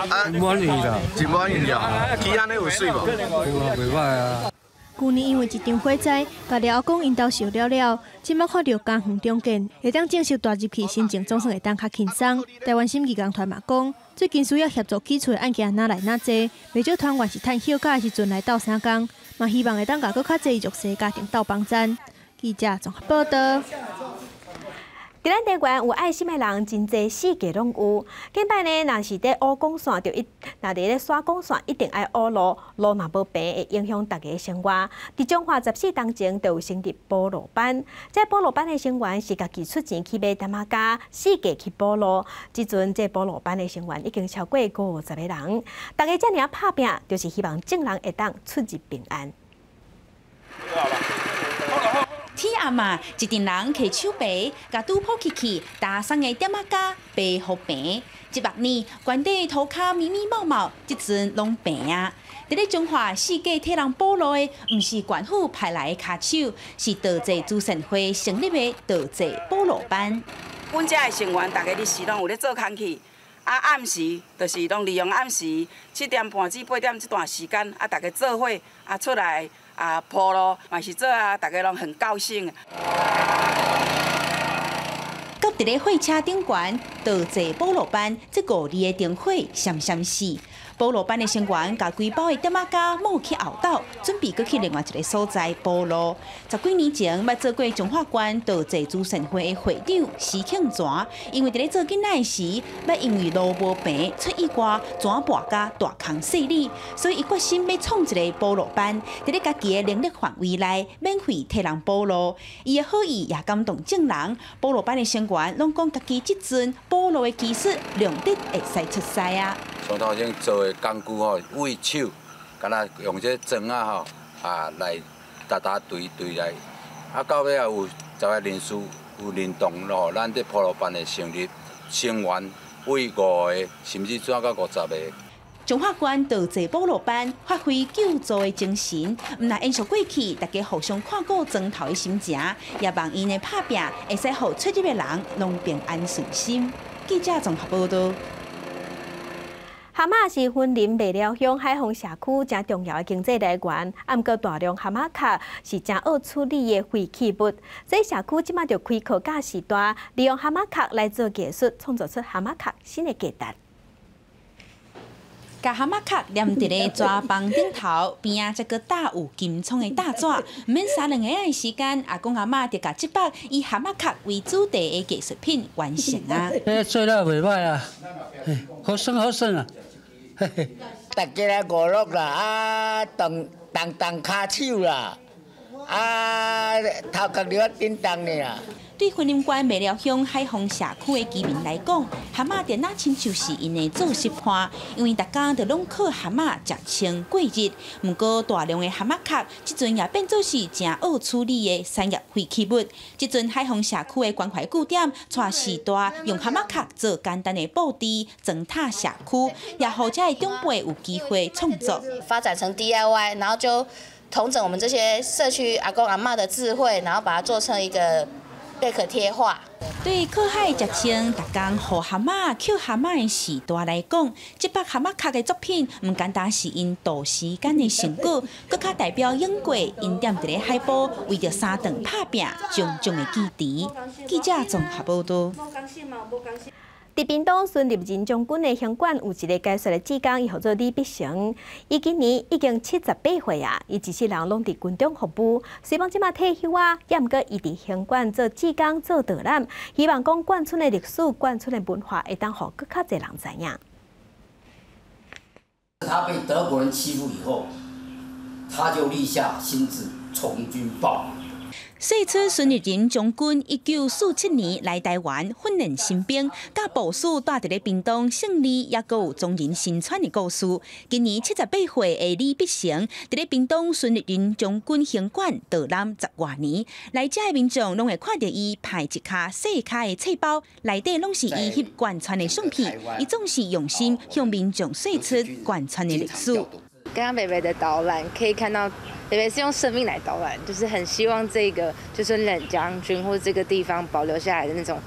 啊，滿意啦，真滿意啊！起按呢有媠無？袂䆀啊。舊年因為一場火災，共廖阿公𪜶兜燒了了，這擺看著家園重建，會當正式蹛入去，心情總算會當較輕鬆。台灣心義工團嘛講，最近需要協助起厝的案件愈來愈濟，袂少團員是趁休假的時陣來鬥相共，嘛希望會當共閣較濟弱勢家庭鬥幫贊。記者綜合報道。佇咱台灣有愛心的人真濟，四界攏有。近擺呢，若是佇烏管線，就一若佇咧徙管線，一定愛烏路，路若無平，會影響大家生活。佇彰化14冬前就有成立補路班，這補路班的成員是家己出錢去買點仔膠，四界去補路。這陣這補路班的成員已經超過50個人，大家遮爾拍拚，就是希望眾人會當出入平安。天暗啊，一陣人提手耙，共拄鋪起去，焦鬆的點仔膠耙予平。這目年，原底塗跤密密茂茂，這陣攏平啊。佇咧彰化四界替人補路的，毋是縣府派來的跤手，是道濟慈善會成立的道濟補路班。阮遮的成員，逐家日時攏有咧做工去，啊暗時就是攏利用暗時7點半至8點這段時間，啊，逐家做伙啊出來。啊，鋪路嘛是做啊，逐家攏很高興。佮佇咧火車頂懸，道濟補路班，這五字的燈火閃閃爍。補路班的成員，共規包的點仔膠抹去後斗，準備閣去另外一个所在補路。十幾年前，捌做過彰化縣道濟慈善會的會長施慶泉，因為佇咧做囡仔時，捌因為路無平出意外，逝甲大空細膩，所以伊決心欲創一个補路班，佇咧家己的能力範圍內，免費替人補路。伊的好意也感動眾人，補路班的成員攏講家己這陣補路的技術量得會使出賽啊。像頭前做的工具吼，用手，敢若用這磚仔吼啊來踏踏槌槌來，啊到尾仔有10個人士有認同咯，咱這鋪路班的成立，成員為五個，甚至轉到50個。彰化縣道濟補路班發揮救助的精神，毋但延續過去，大家互相看顧磚頭的心情，也望𪜶的拍拚會使予出入的人攏平安順心。記者綜合報導。蛤蟆是雲林麥寮鄉海豐社區誠重要的經濟來源，啊，毋過大量蛤蟆殼是誠惡處理的廢棄物。所以社區這馬就開課教序大，利用蛤蟆殼來做藝術，創造出蛤蟆殼新的價值。共蛤蟆殼黏佇咧紙枋頂頭，邊仔才閣搭有金創的搭紙，毋免三兩个仔的時間，阿公阿嬤就共這幅以蛤蟆殼為主題的藝術品完成啊！欸，做了袂䆀啊，好耍好耍啊！大家來娛樂啦，啊，動動動跤手啦，啊，頭殼著愛振動的啦。對雲林縣麥寮鄉海豐社區的居民來講，蛤蟆就若親像是𪜶的做食伴，因為逐工就攏靠蛤蟆食穿過日。毋過大量的蛤蟆殼，這陣也變做是誠惡處理的產業廢棄物。這陣海豐社區的關懷據點，帶序大用蛤蟆殼做簡單的布置，裝塔社區，也予遮的長輩有機會創作，發展成 DIY，然後就統整我們這些社區阿公阿嬤的智慧，然後把它做成一個貝殼貼畫。對靠海食穿、逐工予蛤蟆、抾蛤蟆的序大來講，這幅蛤蟆殼的作品，毋簡單是𪜶度時間的成果，閣較代表永過𪜶踮佇咧海埔為著三頓拍拚種種的記憶。記者綜合報導。佇屏東孫立人將軍的行館有一个解說的志工，伊號做李必成。伊今年已經78歲啊，伊一世人攏佇軍中服務。雖罔這馬退休啊，也毋過伊佇行館做志工做導覽，希望講眷村的歷史、眷村的文化會當予閣較濟人知影。他被德國人欺負以後，他就立下心志，從軍報國。說出孫立人將軍1947年來台灣訓練新兵，佮部屬蹛佇咧屏東勝利，也閣有莊人新村的故事。今年78歲的李必成，佇咧屏東孫立人將軍行館導覽十外年，來遮的民眾攏會看著伊排一跤細跤的冊包，內底攏是伊翕眷村的相片。伊總是用心向民眾說出眷村的歷史。剛剛北北的導覽可以看到，北北是用生命來導覽，就是很希望這個就是冷將軍或這個地方保留下來的那種，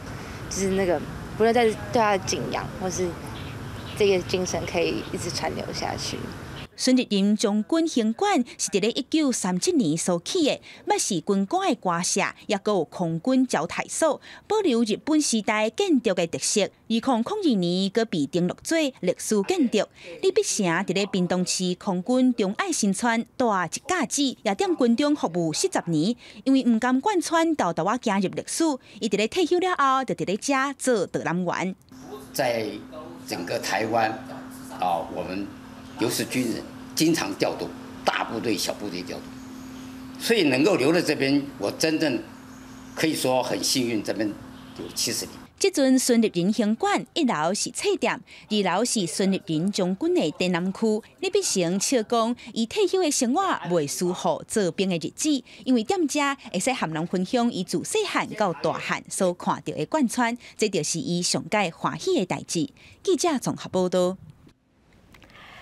就是那個不論在對他的敬仰，或是這個精神可以一直傳流下去。孫立人將軍行館是佇咧1937年所起的，捌是軍官的官舍，抑閣有空軍招待所，保留日本時代建築的特色。2002年，閣被登錄做歷史建築。李弼成佇咧屏東市空軍忠愛新村蹛一甲子，也踮軍中服務40年，因為毋甘貫穿沓沓仔行入歷史，伊佇咧退休了後，就佇咧遮做導覽員。在整個台灣啊，我們尤其是軍人，經常調動，大部隊、小部隊調動，所以能夠留在這邊，我真正可以說很幸運，這邊有70年。這陣孫立人行館一樓是冊店，二樓是孫立人將軍的展覽區。李弼成笑講，伊退休的生活袂輸予做兵的日子，因為踮遮會使和人分享伊自細漢到大漢所看著的貫穿，這就是伊上蓋歡喜的代誌。記者綜合報導。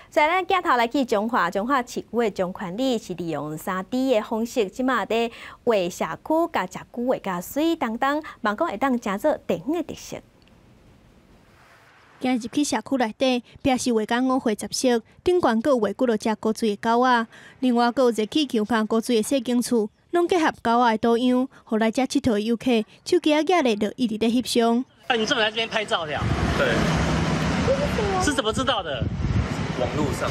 再咱鏡頭來去彰化，彰化市區的張權里是利用3D 的方式，這馬佇畫社區佮社區畫甲媠當當，望講會當成做地方的特色。行入去社區內底，壁是畫甲五花十色，頂懸閣有畫幾落隻古錐的狗仔，另外閣有熱氣球佮古錐的細間厝，攏結合狗仔的圖樣，予來遮𨑨迌的遊客手機仔舉咧就一直咧翕相。啊，你專門來這邊拍照的？對。是怎麼知道的？網路上。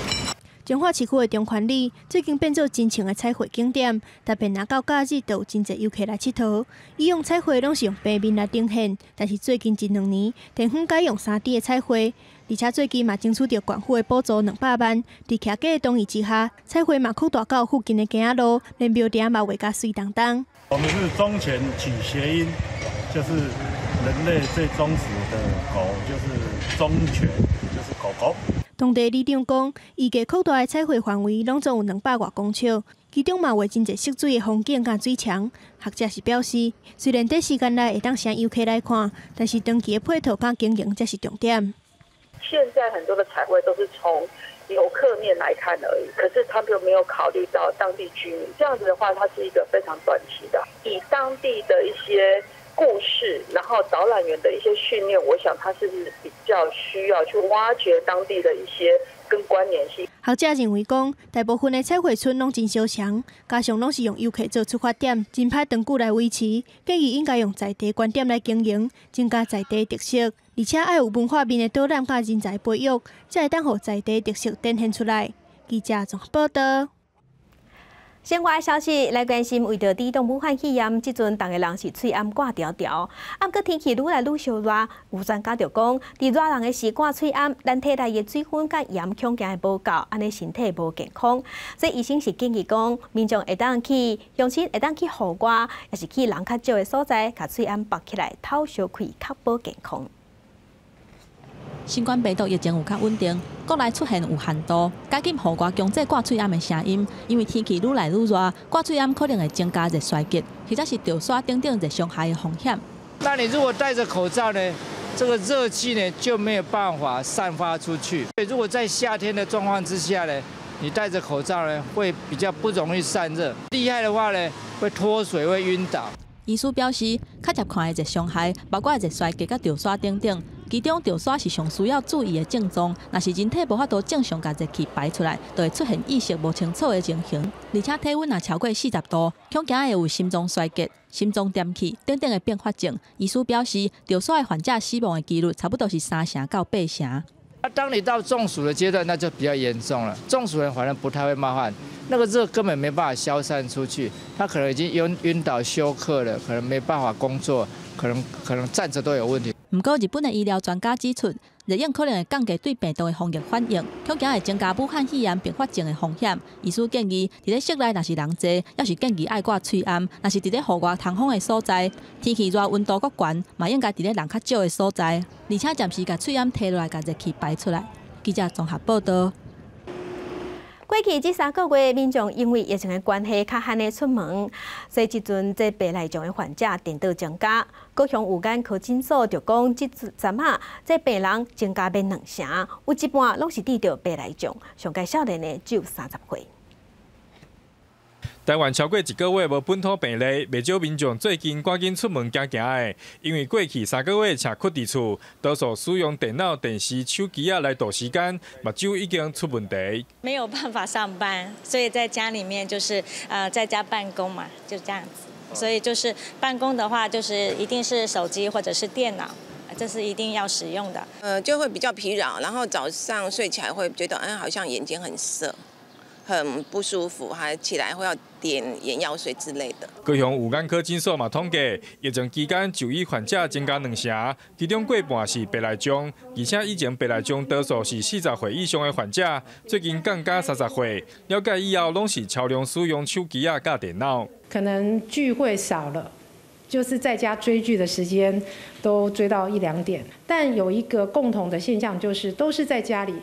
彰化市區的中權里最近變做真穿的彩繪景點，特別若到假日，就有真濟遊客來𨑨迌。以往彩繪攏是用平面來呈現，但是最近一兩年，地方改用3D 的彩繪，而且最近嘛爭取著縣府的補助200萬，佇徛家的同意之下，彩繪嘛擴大到附近的街仔路，連廟埕嘛畫甲媠當當。我們是忠犬取諧音，就是人類最忠實的狗，就是忠犬，就是狗狗。當地里長講，預計擴大的彩繪範圍攏總有200外公尺，其中嘛畫真濟色水的風景佮水牆。學者是表示，雖然短時間內會當吸引遊客來看，但是長期的配套佮經營才是重點。現在很多的彩繪都是從遊客面來看而已，可是他們就沒有考慮到當地居民。這樣子的話，它是一個非常短期的，以當地的一些故事，然後導覽員的一些訓練，我想他是比較需要去挖掘當地的一些跟關聯性。學者認為講，大部分的彩繪村攏真相像，加上攏是用遊客做出發點，真歹長久來維持。建議應該用在地觀點來經營，增加在地特色，而且愛有文化面的導覽佮人才培育，才會當予在地特色展現出來。記者綜合報導。新外消息來關心，為著抵擋武漢肺炎，這陣逐个人是喙罨掛牢牢。啊，毋過天氣愈來愈燒熱，有專家就講，佇熱人的時掛喙罨，咱體內的水分佮鹽恐驚會無夠，按呢身體無健康。所以醫生是建議講，民眾會當去鄉親會當去戶外，抑是去人較少的所在，共喙罨縛起來，透相氣，較保健康。新冠病毒疫情有較穩定，國內出現有限度，解禁戶外強制掛喙罨的聲音，因為天氣愈來愈熱，掛喙罨可能會增加熱衰竭，或者是著痧等等熱傷害的風險。那你如果戴着口罩呢，這個熱氣呢就沒有辦法散發出去。如果在夏天的狀況之下呢，你戴着口罩呢，會比較不容易散熱。厲害的話呢，會脫水，會暈倒。醫師表示，較常看的熱傷害包括熱衰竭佮著痧等等。其中著痧是上需要注意的症狀，若是人體無法度正常共熱氣排出來，就會出現意識無清楚的情形。而且體溫若超過40度，恐驚會有心臟衰竭、心臟點氣等等的併發症。醫師表示，著痧的患者死亡的幾率差不多是3成到8成。啊，當你到中暑的階段，那就比較嚴重了。中暑人反而不太會冒汗，那個熱根本沒辦法消散出去，他可能已經暈倒休克了，可能沒辦法工作，可能站着都有問題。毋過，日本的醫療專家指出，熱應可能會降低對病毒的防疫反應，恐驚會增加武漢肺炎併發症的風險。醫師建議，佇咧室內若是人濟，抑是建議愛掛喙罨；若是佇咧戶外通風的所在，天氣熱溫度閣懸，嘛應該佇咧人較少的所在，而且暫時共喙罨提落來，共熱氣排出來。記者綜合報導。過去這3個月，民眾因為疫情的關係，較罕會出門，所以這陣這白內障的患者顛倒增加。高雄有眼科診所就講，這陣仔這病人增加欲2成，有一半攏是得著白內障，上蓋少年的只有30歲。台灣超過一個月無本土病例，袂少民眾最近趕緊出門行行的，因為過去3個月捙屈佇厝，多數使用電腦、電視、手機仔來度時間，目睭已經出問題。沒有辦法上班，所以在家裡面就是在家辦公嘛，就這樣子。所以就是辦公的話，就是一定是手機或者是電腦，這是一定要使用的。就會比較疲勞，然後早上睡起來會覺得，好像眼睛很澀。很不舒服，還起來會要點眼藥水之類的。高雄有眼科診所嘛統計，疫情期間就醫患者增加2成，其中過半是白內障，而且以前白內障多數是40歲以上的患者，最近降加30歲。了解以後，攏是超量使用手機仔佮電腦。可能聚會少了，就是在家追劇的時間都追到一兩點，但有一個共同的現象，就是都是在家裡。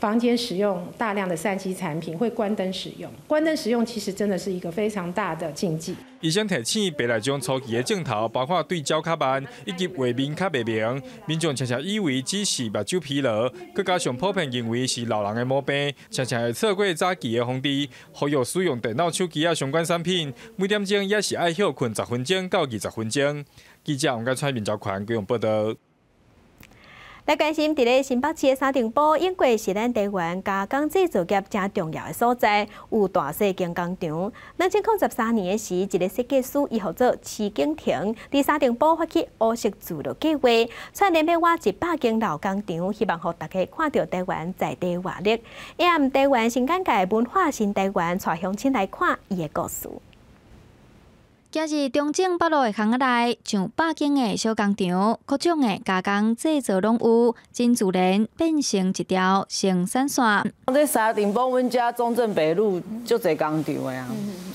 房間使用大量的3C 產品，會關燈使用。關燈使用其實真的是一個非常大的禁忌。醫生提醒，白內障初期的症頭包括對焦較慢，以及畫面較袂明。民眾常常以為只是目睭疲勞，閣加上普遍認為是老人的毛病，常常會錯過早期的防治。呼籲使用電腦、手機仔相關產品，每點鐘也是愛歇睏10分鐘到20分鐘。記者王家川、民兆權高雄報道。來關心，佇咧新北市的三重埔，永過是咱台灣加工製造業誠重要的所在，有大細間工廠。2013年的時，一个設計師伊號做徐景庭，佇三重埔發起烏色聚落計劃，串聯欲挖100間老工廠，希望予大家看著台灣在地活力。也毋台灣新簡介文化新台灣，帶鄉親來看伊的故事。行佇中正北路的巷仔內，上百間的小工廠，各種的加工製造攏有，真自然變成一條生產線。這三重埔，阮遮中正北路足濟工廠的啊，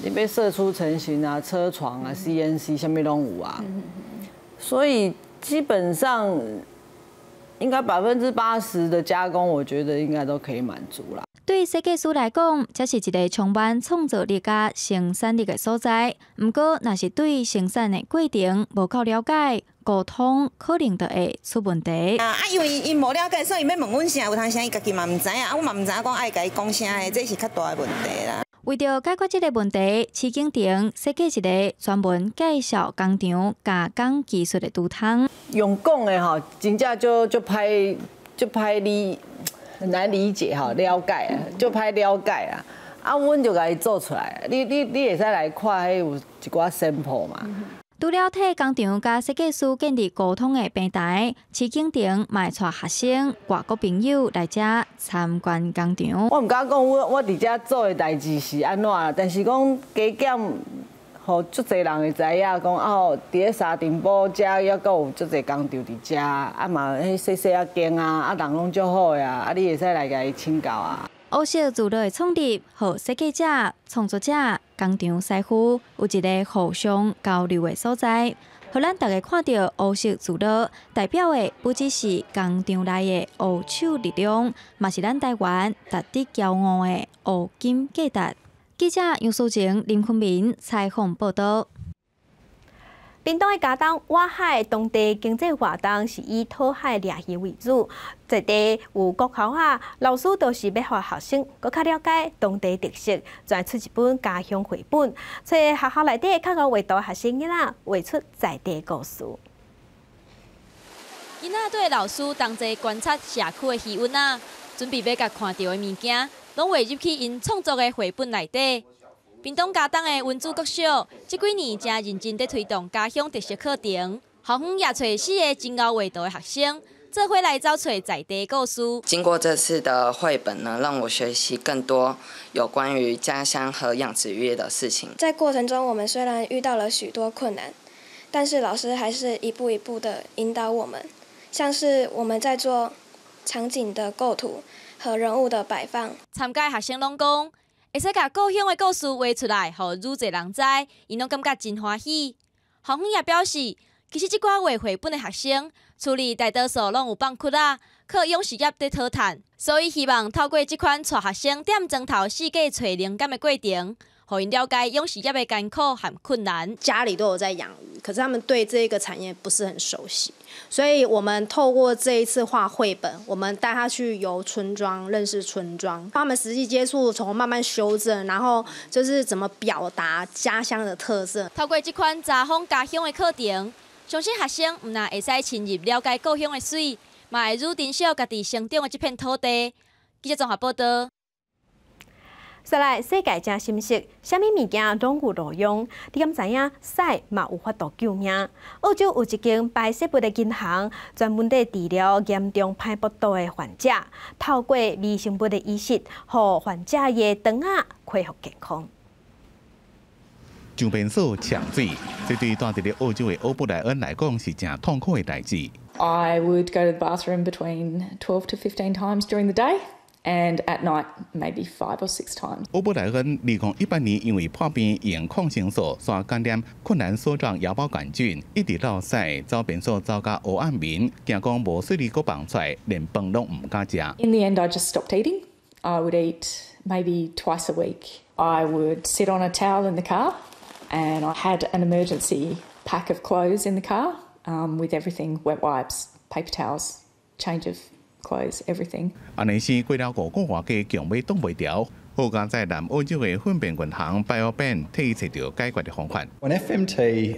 你欲射出成型啊、車床啊、CNC 啥物攏有啊，所以基本上應該80%的加工，我覺得應該都可以滿足啦。對設計師來講，這是一个充滿創造力佮生產力的所在。毋過，若是對生產的過程無夠了解，溝通可能就會出問題。啊，因為𪜶無了解，所以欲問阮啥，有當時伊家己嘛毋知影，啊，阮嘛毋知影講愛共伊講啥的，這是較大的問題啦。為著解決這个問題，徐景庭設計一个專門介紹工廠加工技術的圖通。用講的吼，真正就歹理。很難理解哈，了解就歹了解啊！啊，阮就共伊做出來，你會使來看，彼有一寡 sample 嘛。除了替工廠佮設計師建立溝通的平台，徐景庭嘛會帶學生、外國朋友來遮參觀工廠。我毋敢講，我佇遮做的代誌是按怎，但是講加減，予足濟人會知影講哦，佇咧三重埔遮猶閣有足濟工廠佇遮，啊嘛，彼細細仔間啊，啊人攏足好的啊，啊你會使來共伊請教啊。烏色聚落的創立，予設計者、創作者、工廠師傅有一个互相交流的所在，予咱大家看著烏色聚落代表的不只是工廠內的烏手力量，嘛是咱台灣值得驕傲的烏金價值。記者楊淑晴、林坤明採訪報道。屏東的佳冬挖海當地經濟活動是以討海掠魚為主，在地有國校仔，老師都是欲予學生閣較了解當地特色，撰出一本家鄉繪本，揣學校內底較𠢕畫圖學生囡仔畫出在地故事。囡仔綴老師同齊觀察社區的魚塭仔，準備欲共看著的物件，攏畫入去𪜶創作的繪本內底。屏東佳冬的文主國小，這幾年誠認真佇推動家鄉特色課程，校方也揣四个真𠢕畫圖的學生，做伙來走揣在地故事。經過這次的繪本呢，讓我學習更多有關於家鄉和養殖漁業的事情。在過程中，我們雖然遇到了許多困難，但是老師還是一步一步的引導我們，像是我們在做場景的構圖和人物的擺放。參加學生攏講，會使共故鄉的故事畫出來，予愈濟人知，𪜶攏感覺真歡喜。校方也表示，其實這寡畫繪本的學生，厝裡大多數攏有放窟仔，靠養殖業佇討趁，所以希望透過這款帶學生踮床頭四界揣靈感的過程，予𪜶了解養殖業的艱苦和困難。家裡都有在養魚，可是他們對這個產業不是很熟悉，所以我們透過這一次畫繪本，我們帶他去遊村莊，認識村莊，他們實際接觸，從慢慢修正，然後就是怎麼表達家鄉的特色。透過這款查訪家鄉的課程，相信學生毋但會使深入了解故鄉的水，嘛會愈珍惜家己成長的這片土地。記者綜合報道。說來世界誠心適，啥物物件攏有路用。你敢知影屎嘛有法度救命？澳洲有一間排泄物的銀行，專門佇治療嚴重歹腹肚的患者，透過微生物的移植，予患者的腸仔恢復健康。上便所搶水，這對蹛佇咧澳洲的奧布萊恩來講是誠痛苦的代誌。 I would go to the bathroom between 12 to 15 times during the day, and at night maybe five or six times. 奧布萊恩2018年因為破病用抗生素，煞感染困難梭狀芽孢桿菌，一直落屎，走便所走甲烏暗面，驚講無水哩閣放出來，連飯攏毋敢食。 In the end, I just stopped eating. I would eat maybe twice a week. I would sit on a towel in the car, and I had an emergency pack of clothes in the car with everything: wet wipes, paper towels, change of clothes, everything. 按呢是過了5個外幾，強欲擋袂牢。好佳哉南澳洲的糞便銀行 Biobank 替伊揣著解決的方法。 An FMT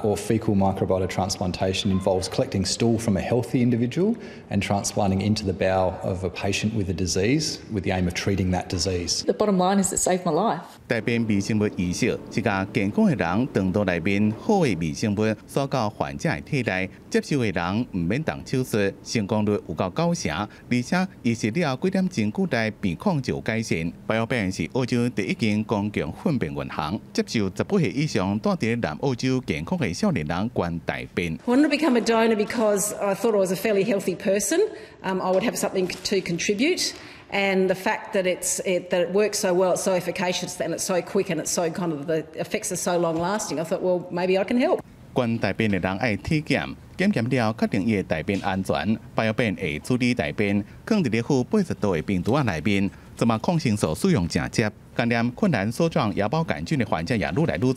or fecal microbiota transplantation involves collecting stool from a healthy individual and transplanting into the bowel of a patient with a disease with the aim of treating that disease. The bottom line is it saved my life. 大便微生物移植是共健康的人腸道內面好的微生物輸到患者的體內，接受的人毋免動手術，成功率有夠9成，而且移植了後幾點鐘久內病況就有改善。Biobank 是澳洲第一間公共糞便銀行，接受18歲以上蹛佇南澳洲健康的少年人捐大便。 I wanted to become a donor because I thought I was a fairly healthy person. I would have something to contribute, and the fact that it works so well, it's so efficacious, and it's so quick, and it's so kind of the effects are so long lasting. I thought, well, maybe I can help. 捐大便的人愛體檢，檢驗了確定伊的大便安全，Biobank 會處理大便，囥佇咧負80度的冰櫥仔內面。這馬抗生素使用誠濟，感染困難梭狀芽孢桿菌的患者也愈來愈多。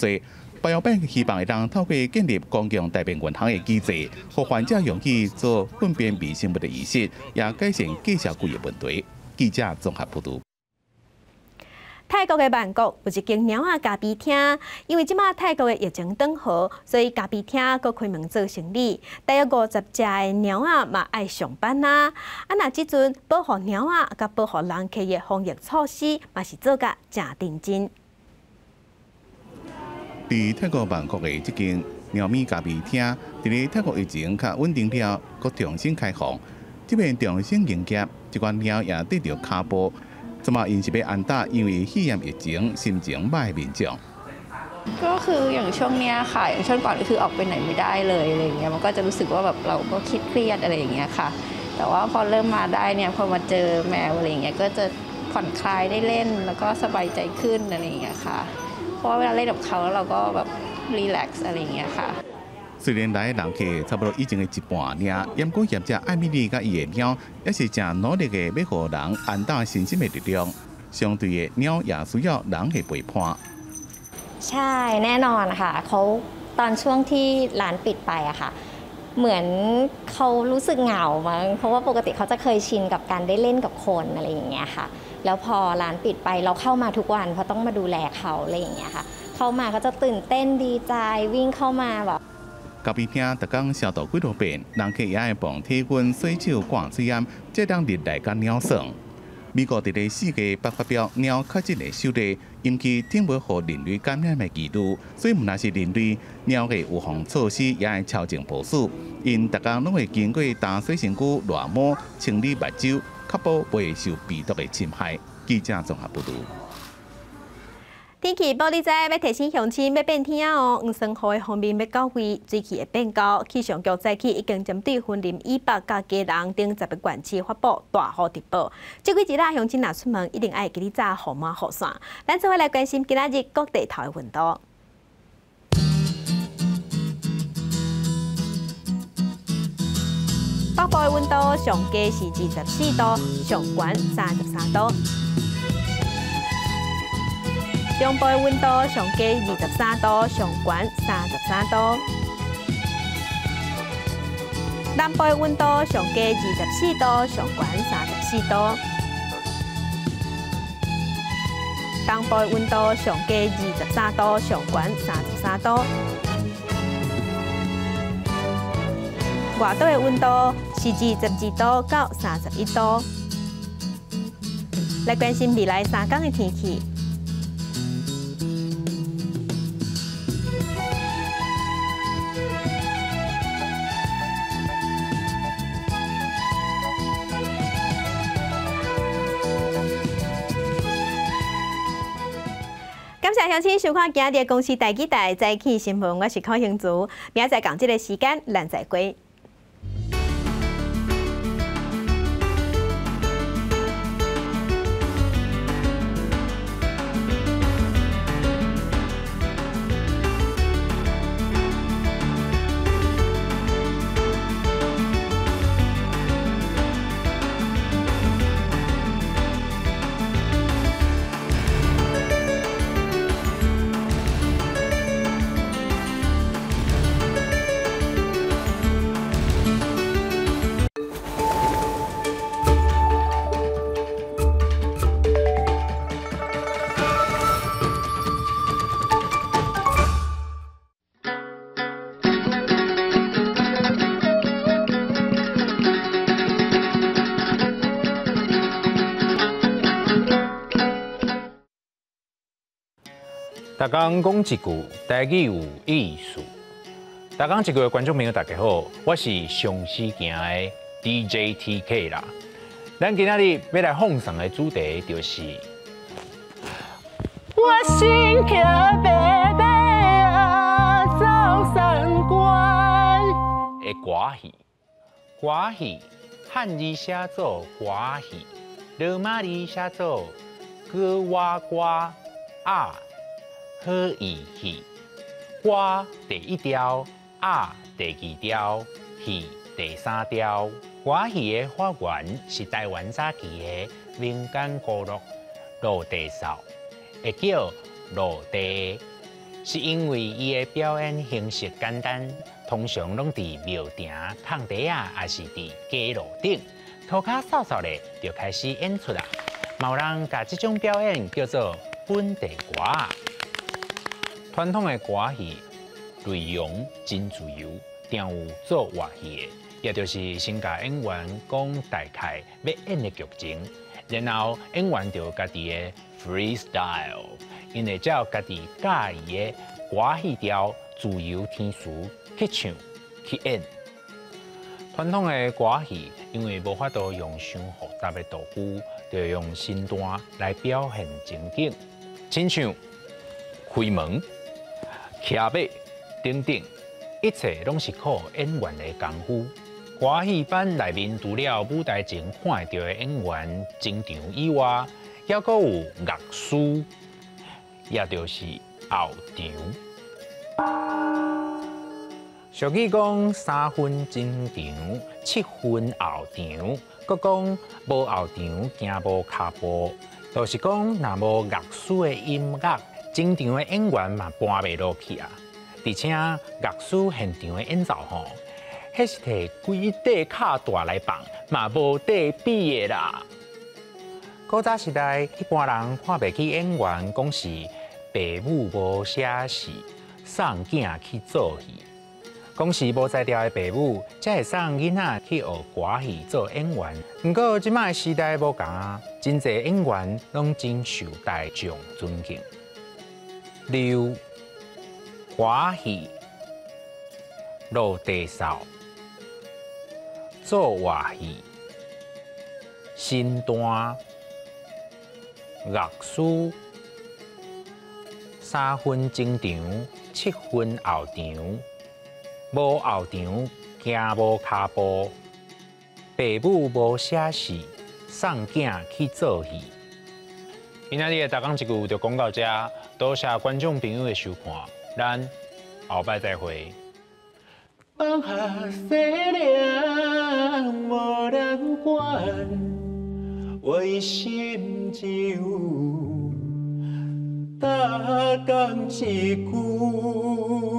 Biobank 希望會當透過建立公共大便銀行的機制，予患者用去做糞便微生物的移植，也改善繼續貴的問題。記者綜合報導。泰國的曼谷有一間貓仔咖啡廳，因為這馬泰國的疫情轉好，所以咖啡廳閣開門做生理。大約50隻的貓仔嘛愛上班啊！啊，若這陣保護貓仔佮保護人客的防疫措施嘛是做甲誠認真。佇泰國曼谷的這間貓咪咖啡廳，佇咧泰國疫情較穩定了，閣重新開放。這邊重新營業，這款貓也綴著跤步。這馬𪜶是欲安搭，因為肺炎疫情，心情䆀的民眾。 ก็คืออย่างช่วงเนี้ยค่ะอย่างช่วงก่อนก็คือออกไปไหนไม่ได้เลยอะไรอย่างเงี้ยมันก็จะรู้สึกว่าแบบเราก็คิดเครียดอะไรอย่างเงี้ยค่ะแต่ว่าพอเริ่มมาได้เนี่ยพอมาเจอแมวอะไรอย่างเงี้ยก็จะผ่อนคลายได้เล่นแล้วก็สบายใจขึ้นอะไรอย่างเงี้ยค่ะเพราะว่าเวลาเล่นกับเขาแล้วเราก็แบบ relax อะไรอย่างเงี้ยค่ะ 雖然來人客差不多以前的一半爾，毋過業者艾米麗佮伊的貓也是誠努力的，欲予人安搭身心的力量。相對的，貓也需要人的陪伴。 ใช่แน่นอนค่ะเขาตอนช่วงที่ร้านปิดไปอะค่ะเหมือนเขารู้สึกเหงามั้งเพราะว่าปกติเขาจะเคยชินกับการได้เล่นกับคนอะไรอย่างเงี้ยค่ะแล้วพอร้านปิดไปเราเข้ามาทุกวันเพราะต้องมาดูแลเขาอะไรอย่างเงี้ยค่ะเข้ามาเขาจะตื่นเต้นดีใจวิ่งเข้ามาแบบ 咖啡廳逐工消毒幾落遍，人客也愛磅體溫、洗手、掛喙罨，這當日來共貓耍。美國佇咧世界捌發表貓確診的首例，引起天無予人類感染的疑慮，所以毋但是人類，貓的預防措施也愛超前部署。𪜶逐工攏會經過打洗身軀、亂毛、清理目睭，確保袂受病毒的侵害。記者綜合報導。天氣報你知，欲提醒鄉親欲變天哦，黃酸雨的方面欲到位，水氣會變厚。氣象局早起已經針對雲林以北佮基隆等10個縣市發布大雨特報。這幾日啦，鄉親若出門一定愛記得紮雨帽雨傘。咱做伙來關心今仔日各地頭的溫度。北部的溫度上低是24度，上懸33度。中部的溫度上低23度，上懸33度。南部的溫度上低24度，上懸34度。東部的溫度上低23度，上懸33度。外島的溫度是22度到31度。來關心未來3天的天氣。感謝鄉親收看今日公視第幾台早起新聞，我是柯興竹，明仔載仝這個時間，咱再會。逐工讲一句，台语有意思。逐工一句的观众朋友，大家好，我是上时行的 DJ TK 啦。咱今仔日欲来放送的主题就是，我身骑白马啊，走三关的歌戏，歌戏汉字写做歌戏，罗马字写做歌瓦歌啊。好意戏，歌第一调，啊第二调，戏第三调。歌戏的发源是台湾早期的民间歌乐落地扫，会叫落地，是因为伊的表演形式简单，通常攏佇廟埕、空地仔，抑是佇街路顶，涂跤扫扫咧就开始演出啦。嘛有人共这种表演叫做本地歌。传统的歌戏内容真自由，定有做活戏的，也就是先共演员讲大概欲演的剧情，然后演员就家己的 freestyle，𪜶会照家己佮意的歌戏调自由填词去唱去演。传统的歌戏因为无法度用伤复杂的道具，就用身段来表现情景，亲像开门、骑马等等，一切攏是靠演员的功夫。歌戏班内面除了舞台前看会著的演员情场以外，犹阁有乐师，也就是后场。俗语讲三分情场，七分后场，阁讲无后场行无跤步，就是讲若无乐师的音乐，情场的演员嘛搬袂落去啊。而且乐师现场的演奏吼，彼是提规块敲大来放，嘛无得比的啦。古早时代，一般人看袂起演员，讲是爸母无写戏，送囝去做戏。讲是无才调的爸母，才会送囡仔去学歌戏做演员。毋过这摆时代无仝啊，真济演员拢真受大众尊敬。例如歌戏、落地扫、做活戏、身段、乐师、三分情场，七分后场。无后场，行无跤步，爸母无写戏，送囝去做戏。今仔日的逐工一句就讲到这，多谢观众朋友的收看，咱后摆再会。放下世凉，无人管，我的心只有等。講一句。